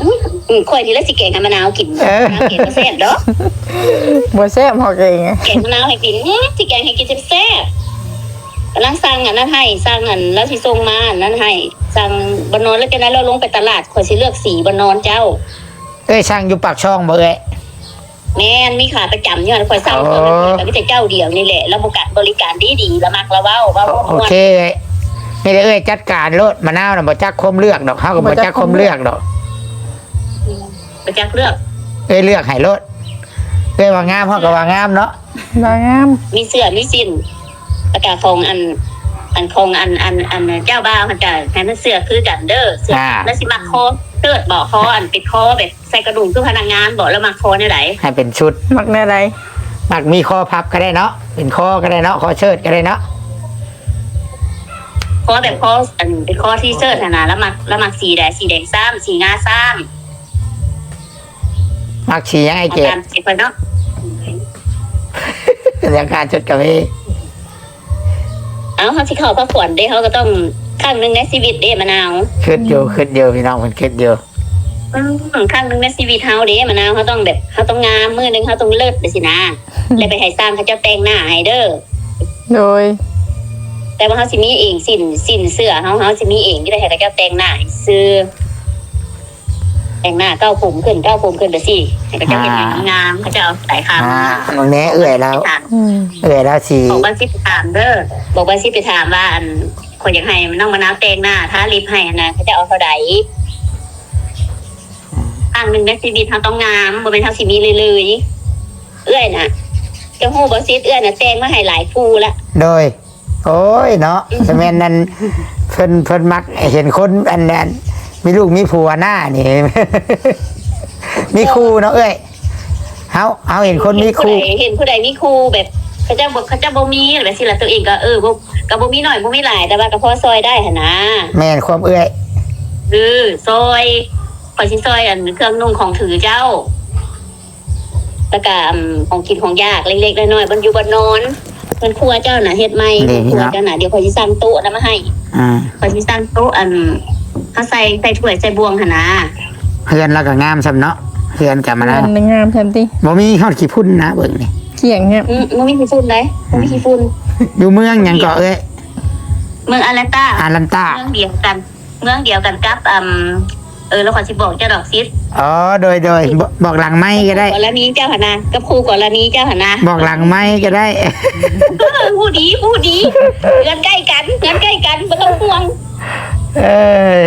ອືມ ຂ້ອຍນີ້ລະຊິແກງໃຫ້ມະນາວກິນ. ເອີ ມະນາວແກງບໍ່ແຊບດອກ. ບໍ່ແຊບ ເຮົາແກງ ແກງມະນາວໃຫ້ກິນ. ອືມ ຊິແກງໃຫ້ກິນແຊບໆ. ກຳລັງສັ່ງອັນນັ້ນໃຫ້ ສັ່ງອັນ ລາວຊິສົ່ງມາອັນນັ້ນໃຫ້ ສັ່ງບ່ອນນອນ. ແລ້ວຈັ່ງໃດລາວລົງໄປຕະຫຼາດ ຂ້ອຍຊິເລືອກສີບ່ອນນອນເຈົ້າ. ເອີຍ ສັ່ງຢູ່ປາກຊ່ອງບໍ່ເອີຍ? ແມ່ນ ມີຂາປະຈຳຢູ່ຫັ້ນ ຂ້ອຍສັ່ງ. ອໍ ເທື່ອໜຶ່ງກໍມີແຕ່ເຈົ້າດຽວນີ້ແຫຼະ ລາວບໍການ ບໍລິການດີໆ ລາວມັກລາວເວົ້າ ເວົ້າ ໂອ ມ່ວນ ໂອເຄ. ນີ້ແຫຼະເອີຍ ຈັດການໂລດ. ມະນາວນະບໍ່ຈັກຄວາມເລືອກດອກ ເຮົາກໍບໍ່ຈັກຄວາມເລືອກດອກ. ບໍ່ຈັກເລືອກ ເອີຍເລືອກໃຫ້ໂລດ. ເອີຍວ່າງາມ ເຮົາກໍວ່າງາມເນາະ ວ່າງາມ. ມີເສື້ອມີສິ້ນ ແລ້ວກະຂອງອັນ ອັນຂອງອັນ ອັນ ອັນເຈົ້າບ່າວຫັ້ນກະໃຫ້ມັນເສື້ອຄືກັນເດີ. ເສື້ອ ອ່າ ລາວຊິມັກຄໍເຊີດບໍ່? ຄໍອັນເປັນຄໍແບບ ໃສ່ກະດຸມຄືພະນັກງານບໍ ລາວມັກຄໍແນວໃດ? ໃຫ້ເປັນຊຸດ. ມັກແນວໃດ? ມັກມີຄໍພັບກໍໄດ້ເນາະ ເປັນຄໍກໍໄດ້ເນາະ ຄໍເຊີດກໍໄດ້ເນາະ. ຄໍແບບຄໍ ອັນ ເປັນຄໍທີເຊີດຫັ້ນນະ ລາວມັກ ລາວມັກສີໃດ? ສີແດງຊ້ຳ ສີງາຊ້ຳ. ມັກສີຫຍັງອ້າຍເກດ? ຕາມໃຈຂ້ອຍເນາະ. ຢາກການຊຸດກໍມີ. ເອົ້າ ເຮົາຊິເຂົ້າພາກຂວັນເດ້ ເຮົາກໍຕ້ອງຄັ້ງໜຶ່ງໃນຊີວິດເດ້ ມະນາວ. ຄິດຢູ່ ຄິດຢູ່ ພີ່ນ້ອງເພິ່ນຄິດຢູ່. ອືມ ຄັ້ງໜຶ່ງໃນຊີວິດເຮົາເດ້ ມະນາວ. ເຮົາຕ້ອງແບບ ເຮົາຕ້ອງງາມ ມື້ໜຶ່ງເຮົາຕ້ອງເລີດໄປຊີ້ນະ ແລ້ວໄປໃຫ້ຊ່າງເຂົາເຈົ້າແຕ່ງໜ້າໃຫ້ເດີ. ໂດຍ ແຕ່ວ່າເຮົາຊິມີເອງ ສິ້ນ ສິ້ນເສື້ອເຮົາ ເຮົາຊິມີເອງ ຢູ່ໃດໃຫ້ເຂົາເຈົ້າແຕ່ງໜ້າໃຫ້ຊື່. ແຕ່ງໜ້າເກົ້າຜົມຂຶ້ນ ເກົ້າຜົມຂຶ້ນໄປຊີ້ ໃຫ້ເຂົາເຈົ້າເຮັດໃຫ້ ອ່າ ງາມໆ ເຂົາເຈົ້າເອົາສາຍຄຳ. ອ່າ ເບິ່ງແດ່ເອື້ອຍລາວ. ອືມ ເອື້ອຍລາວຊິ ບອກວ່າຊິໄປຖາມເດີ ບອກວ່າຊິໄປຖາມວ່າ ອັນ ຂ້ອຍຢາກໃຫ້ນ້ອງມະນາວແຕ່ງໜ້າ ທາລິບໃຫ້ຫັ້ນນະ ເຂົາເຈົ້າເອົາເທົ່າໃດ? ຄັ້ງໜຶ່ງໃນຊີວິດເຮົາຕ້ອງງາມ ບໍ່ແມ່ນເຮົາຊິມີເລື້ອຍໆ. ເອື້ອຍນະ ເຈົ້າຮູ້ບໍ່ ຊິດ ເອື້ອຍນະແຕ່ງມາໃຫ້ຫຼາຍຄູ່ລະ. ໂດຍ ໂອ້ຍເນາະ ແມ່ນນັ້ນ ເພິ່ນ ເພິ່ນມັກເຫັນຄົນອັນນັ້ນ ມີລູກມີຜົວໜ້ານີ້ ມີຄູ່ເນາະເອື້ອຍ. ເຮົາ ເຮົາເຫັນຄົນມີຄູ່ ເຫັນຜູ້ໃດ ເຫັນຜູ້ໃດມີຄູ່ແບບ ເຂົາເຈົ້າບໍ່ ເຂົາເຈົ້າບໍ່ມີແບບຊີ້ລະ ຕົວເອງກໍ ເອີ ບໍ່ ກໍບໍ່ມີໜ້ອຍບໍ່ມີຫຼາຍ ແຕ່ວ່າກໍພໍຊ່ອຍໄດ້ຫັ້ນນະ. ແມ່ນຄວາມເອື້ອຍ. ເອີ ຊ່ອຍ ຂ້ອຍຊິຊ່ອຍອັນເຄື່ອງນຸ່ງຂອງຖືເຈົ້າ. ແລ້ວກະ ອືມ ຂອງກິນຂອງຢາກເລັກໆນ້ອຍໆ ບ່ອນຢູ່ບ່ອນນອນ ເຮືອນຄົວເຈົ້ານະ ເຮັດໃໝ່ ເຮືອນຄົວເຈົ້ານະ. ດຽວຂ້ອຍຊິສັ່ງໂຕະນຳມາໃຫ້. ອ່າ ຂ້ອຍຊິສັ່ງໂຕະ ອັນ ເຮົາໃສ່ ໃສ່ຖ້ວຍໃສ່ບ່ວງຫັ້ນນະ. ເຮືອນລາວກໍງາມຊ້ຳເນາະ ເຮືອນກໍມາ ເຮືອນງາມຊ້ຳຕິ. ບໍ່ມີຮອດຂີ້ຝຸ່ນນະ ເບິ່ງນີ້ ກ້ຽງແຮງ. ອືມ ບໍ່ມີຂີ້ຝຸ່ນໃດ ບໍ່ມີຂີ້ຝຸ່ນ. ຢູ່ເມືອງຫຍັງເກາະເອີຍ? ເມືອງອາລັນຕາ. ອາລັນຕາ ເມືອງດຽວກັນ ເມືອງດຽວກັນກັບ ອຳ ເອີ ແລ້ວຂ້ອຍຊິບອກເຈົ້າດອກ ຊິດ. ອໍ ໂດຍໆ ບອກ ບອກຫຼັງໄມກໍໄດ້. ຄູ່ກໍລະນີເຈົ້າຫັ້ນນະ ກັບຄູ່ກໍລະນີເຈົ້າຫັ້ນນະ. ບອກຫຼັງໄມກໍໄດ້. ເອີ ຮູ້ດີ ຮູ້ດີ ເຮືອນໃກ້ກັນ ເຮືອນໃກ້ກັນ ບໍ່ຕ້ອງຫ່ວງ. ເອີ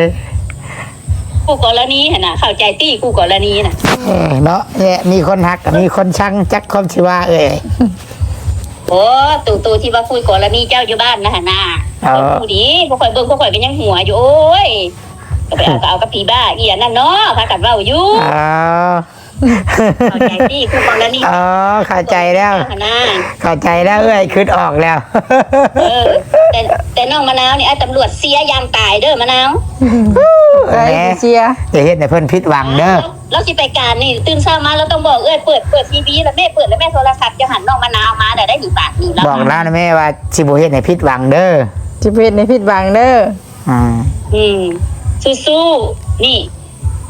ຄູ່ກໍລະນີຫັ້ນນະ ເຂົ້າໃຈຕິ ຄູ່ກໍລະນີນະ. ເອີ ເນາະ ແຫຼະ ມີຄົນຮັກກໍມີຄົນຊັງ ຈັກຄວາມຊິວ່າເອີຍ. ໂອ້ ໂຕ ໂຕທີ່ວ່າຄູ່ກໍລະນີເຈົ້າຢູ່ບ້ານນະຫັ້ນນະ. ເອີ ຜູ້ດີ ພວກຂ້ອຍເບິ່ງ ພວກຂ້ອຍກໍຍັງຫົວຢູ່ ໂອ້ຍ ກໍໄປເອົາ ກໍເອົາກັບຜີບ້າອີອັນນັ້ນເນາະ ພາກັນເວົ້າຢູ່. ອໍ ເຂົ້າໃຈຕິ ຄູ່ກໍລະນີ. ອໍ ເຂົ້າໃຈແລ້ວ ຫັ້ນນະ ເຂົ້າໃຈແລ້ວເອື້ອຍ ຄິດອອກແລ້ວ. ເອີ ແຕ່ ແຕ່ນ້ອງມະນາວນີ້ ອ້າຍຕຳຫຼວດເຊຍຢ່າງຕາຍເດີ ມະນາວ. ເອີຍ ເຊຍ ຢ່າເຮັດໃຫ້ເພິ່ນຜິດຫວັງເດີ. ລາວຊິໄປການນີ້ ຕື່ນເຊົ້າມາລາວຕ້ອງບອກເອື້ອຍ ເປີດ ເປີດທີວີລະແມ່ ເປີດລະແມ່ ໂທລະສັບ ຈັ່ງຫັ້ນ ນ້ອງມະນາວມາແລ້ວໄດ້ນີ້ ບາດນີ້ລາວ ບອກລາວນະແມ່ວ່າຊິບໍ່ເຮັດໃຫ້ຜິດຫວັງເດີ ຊິບໍ່ເຮັດໃຫ້ຜິດຫວັງເດີ. ອືມ ອືມ ສູ້ໆ ນີ້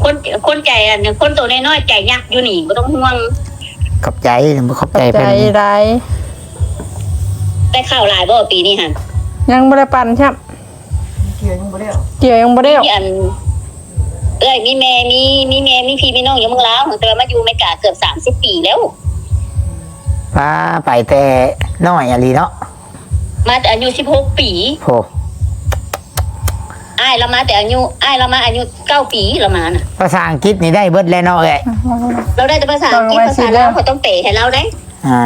ຄົນ ຄົນໃຈອັນ ຄົນໂຕນ້ອຍໆ ໃຈຍັກຢູ່ນີ້ ບໍ່ຕ້ອງຫ່ວງ. ຂອບໃຈ ຂອບໃຈ ຂອບໃຈເພິ່ນຫຼາຍ. ໄດ້ເຂົ້າຫຼາຍບໍ່ປີນີ້ຫັ້ນ? ຍັງບໍ່ໄດ້ປັ່ນຊ້ຳ. ກ່ຽວຍັງບໍ່ແລ້ວ ກ່ຽວຍັງບໍ່ແລ້ວ. ມີອັນ ເອື້ອຍມີແມ່ ມີ ມີແມ່ມີພີ່ມີນ້ອງຢູ່ເມືອງລາວ ແຕ່ວ່າມາຢູ່ອາເມລິກາເກືອບສາມສິບປີແລ້ວ. ປາ ໄປແຕ່ນ້ອຍອີ່ຫຼີເນາະ. ມາແຕ່ອາຍຸສິບຫົກປີ. ໂອ້ ອ້າຍລາວມາແຕ່ອາຍຸ ອ້າຍລາວມາອາຍຸເກົ້າປີ ລາວມານະ. ພາສາອັງກິດນີ້ໄດ້ເບິດແລ້ວເນາະເອື້ອຍ? ລາວໄດ້ແຕ່ພາສາອັງກິດ ພາສາລາວຂ້ອຍຕ້ອງແປໃຫ້ລາວໄດ໋. ອ່າ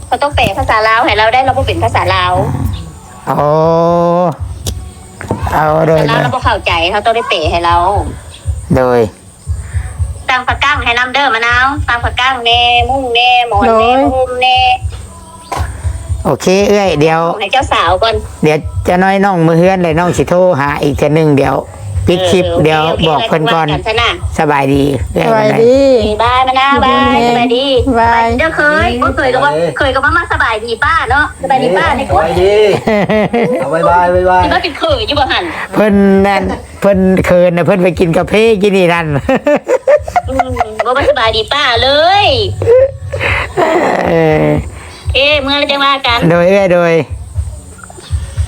ຂ້ອຍຕ້ອງແປພາສາລາວໃຫ້ລາວໄດ໋ ລາວບໍ່ເປັນພາສາລາວ. ໂອ້ ເອົາ ໂດຍ ພາສາລາວລາວບໍ່ເຂົ້າໃຈ ເຮົາຕ້ອງໄດ້ແປໃຫ້ລາວ. ໂດຍ ສັ່ງຜ້າກັ້ງໃຫ້ນຳເດີ ມະນາວ ສັ່ງຜ້າກັ້ງແດ່ ມຸ້ງແດ່ ໝອນແດ່ ໂດຍ ຜ້າຫົ່ມແດ່. ໂອເຄເອື້ອຍ ດຽວໃຫ້ເຈົ້າສາວກ່ອນ ດຽວຈັກໜ້ອຍນ້ອງເມືອເຮືອນ ແລ້ວນ້ອງຊິໂທຫາອີກເທື່ອໜຶ່ງ ດຽວ ປິດຄລິບ ເອີ ໂອເຄ ດຽວ ໂອເຄ ບອກເພິ່ນກ່ອນ ແລ້ວວ່າກັນຊະນະ ສະບາຍດີ ສະບາຍດີ ບາຍ ມານາ ບາຍ ດີ ສະບາຍດີ ບາຍ ເດີ ເຂີຍ ໂອ້ ເຂີຍກໍວ່າ ເຂີຍກໍວ່າ ມາສະບາຍດີປ້າເນາະ ສະບາຍດີປ້າ ເອີ ນີ້ ສະບາຍດີ ເອົາ ບາຍບາຍ ບາຍບາຍ ຊິມາເປັນເຂີຍຢູ່ບໍ່ຫັ້ນ ເພິ່ນນັ້ນ ເພິ່ນເຂີນນະ ເພິ່ນໄປກິນກາເຟກິນນີ້ນັ້ນ ອືມ ບໍ່ມາສະບາຍດີປ້າເລີຍ ເອີ ເອີ ເມື່ອແລ້ວຈັ່ງວ່າກັນ ໂດຍ ເອື້ອຍ ໂດຍ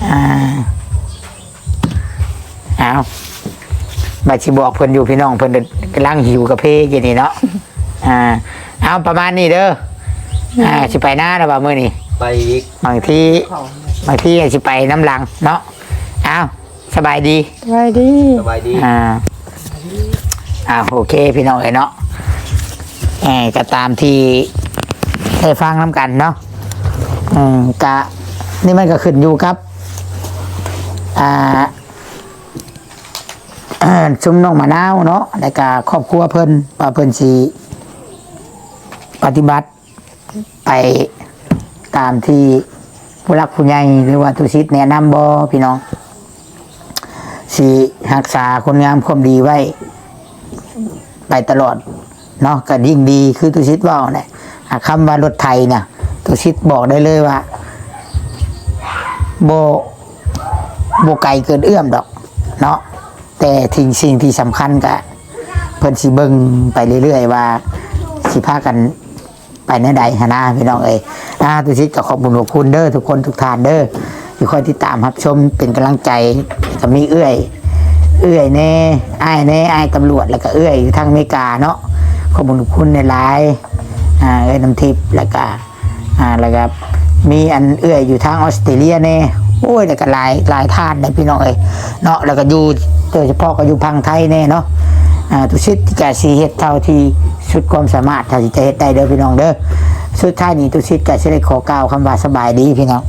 ອ່າ ອ້າວ ວ່າຊິບອກເພິ່ນຢູ່ ພີ່ນ້ອງ ເພິ່ນກຳລັງຫິວກາເຟຢູ່ນີ້ເນາະ ອ່າ ເອົາ ປະມານນີ້ເດີ ອ່າ ຊິໄປນາແລ້ວວ່າມື້ນີ້ ໄປອີກ ບາງທີ ບາງທີຊິໄປນຳຫຼັງເນາະ ເອົາ ສະບາຍດີ ສະບາຍດີ ສະບາຍດີ ອ່າ ອ່າ ໂອເຄ ພີ່ນ້ອງເອີຍເນາະ ເອີ ກໍຕາມທີ່ໄດ້ຟັງນຳກັນເນາະ ອືມ ກະ ນີ້ມັນກໍຂຶ້ນຢູ່ກັບ ອ່າ ຊຸມນ້ອງມະນາວເນາະ ແລ້ວກະຄອບຄົວເພິ່ນ ວ່າເພິ່ນຊິປະຕິບັດໄປຕາມທີ່ຜູ້ຫຼັກຜູ້ໃຫຍ່ ຫຼືວ່າຕຸສິດແນະນຳບໍ່ ພີ່ນ້ອງ ຊິຮັກສາຄຸນງາມຄວາມດີໄວ້ໄປຕະຫຼອດ ເນາະ ກໍຍິ່ງດີ ຄືຕຸສິດເວົ້າແຫຼະ ອ່າ ຄຳວ່າລົດໄຖນະ ຕຸສິດບອກໄດ້ເລີຍວ່າ ບໍ່ ບໍ່ໄກເກີນເອື້ອມດອກເນາະ ແຕ່ທີ່ ສິ່ງທີ່ສຳຄັນກະ ເພິ່ນຊິເບິ່ງໄປເລື້ອຍໆ ວ່າຊິພາກັນໄປແນວໃດຫັ້ນນະ ພີ່ນ້ອງເອີຍ ອ່າ ຕຸສິດກໍຂອບບຸນຂອບຄຸນເດີ ທຸກຄົນທຸກທ່ານເດີ ທີ່ຄອຍຕິດຕາມຮັບຊົມເປັນກຳລັງໃຈ ກໍມີເອື້ອຍ ເອື້ອຍແດ່ ອ້າຍແດ່ ອ້າຍຕຳຫຼວດ ແລ້ວກໍເອື້ອຍຢູ່ທາງອາເມລິກາເນາະ ຂອບຄຸນຂອບຄຸນຫຼາຍໆ ອ່າ ເອື້ອຍນ້ຳທິບ ແລ້ວກໍ ອ່າ ແລ້ວກໍມີອັນເອື້ອຍຢູ່ທາງອອສເຕຣເລຍແດ່ ໂອ້ຍ ແລ້ວກໍຫຼາຍ ຫຼາຍທ່ານເດ້ພີ່ນ້ອງເອີຍເນາະ ແລ້ວກໍຢູ່ ໂດຍສະເພາະກໍຢູ່ຝັ່ງໄທແດ່ເນາະ ອ່າ ຕຸສິດກໍຊິເຮັດເທົ່າທີ່ສຸດຄວາມສາມາດ ເທົ່າທີ່ຈະເຮັດໄດ້ເດີພີ່ນ້ອງເດີ ສຸດທ້າຍນີ້ຕຸສິດກໍຊິໄດ້ຂໍກ່າວຄຳວ່າສະບາຍດີພີ່ນ້ອງ.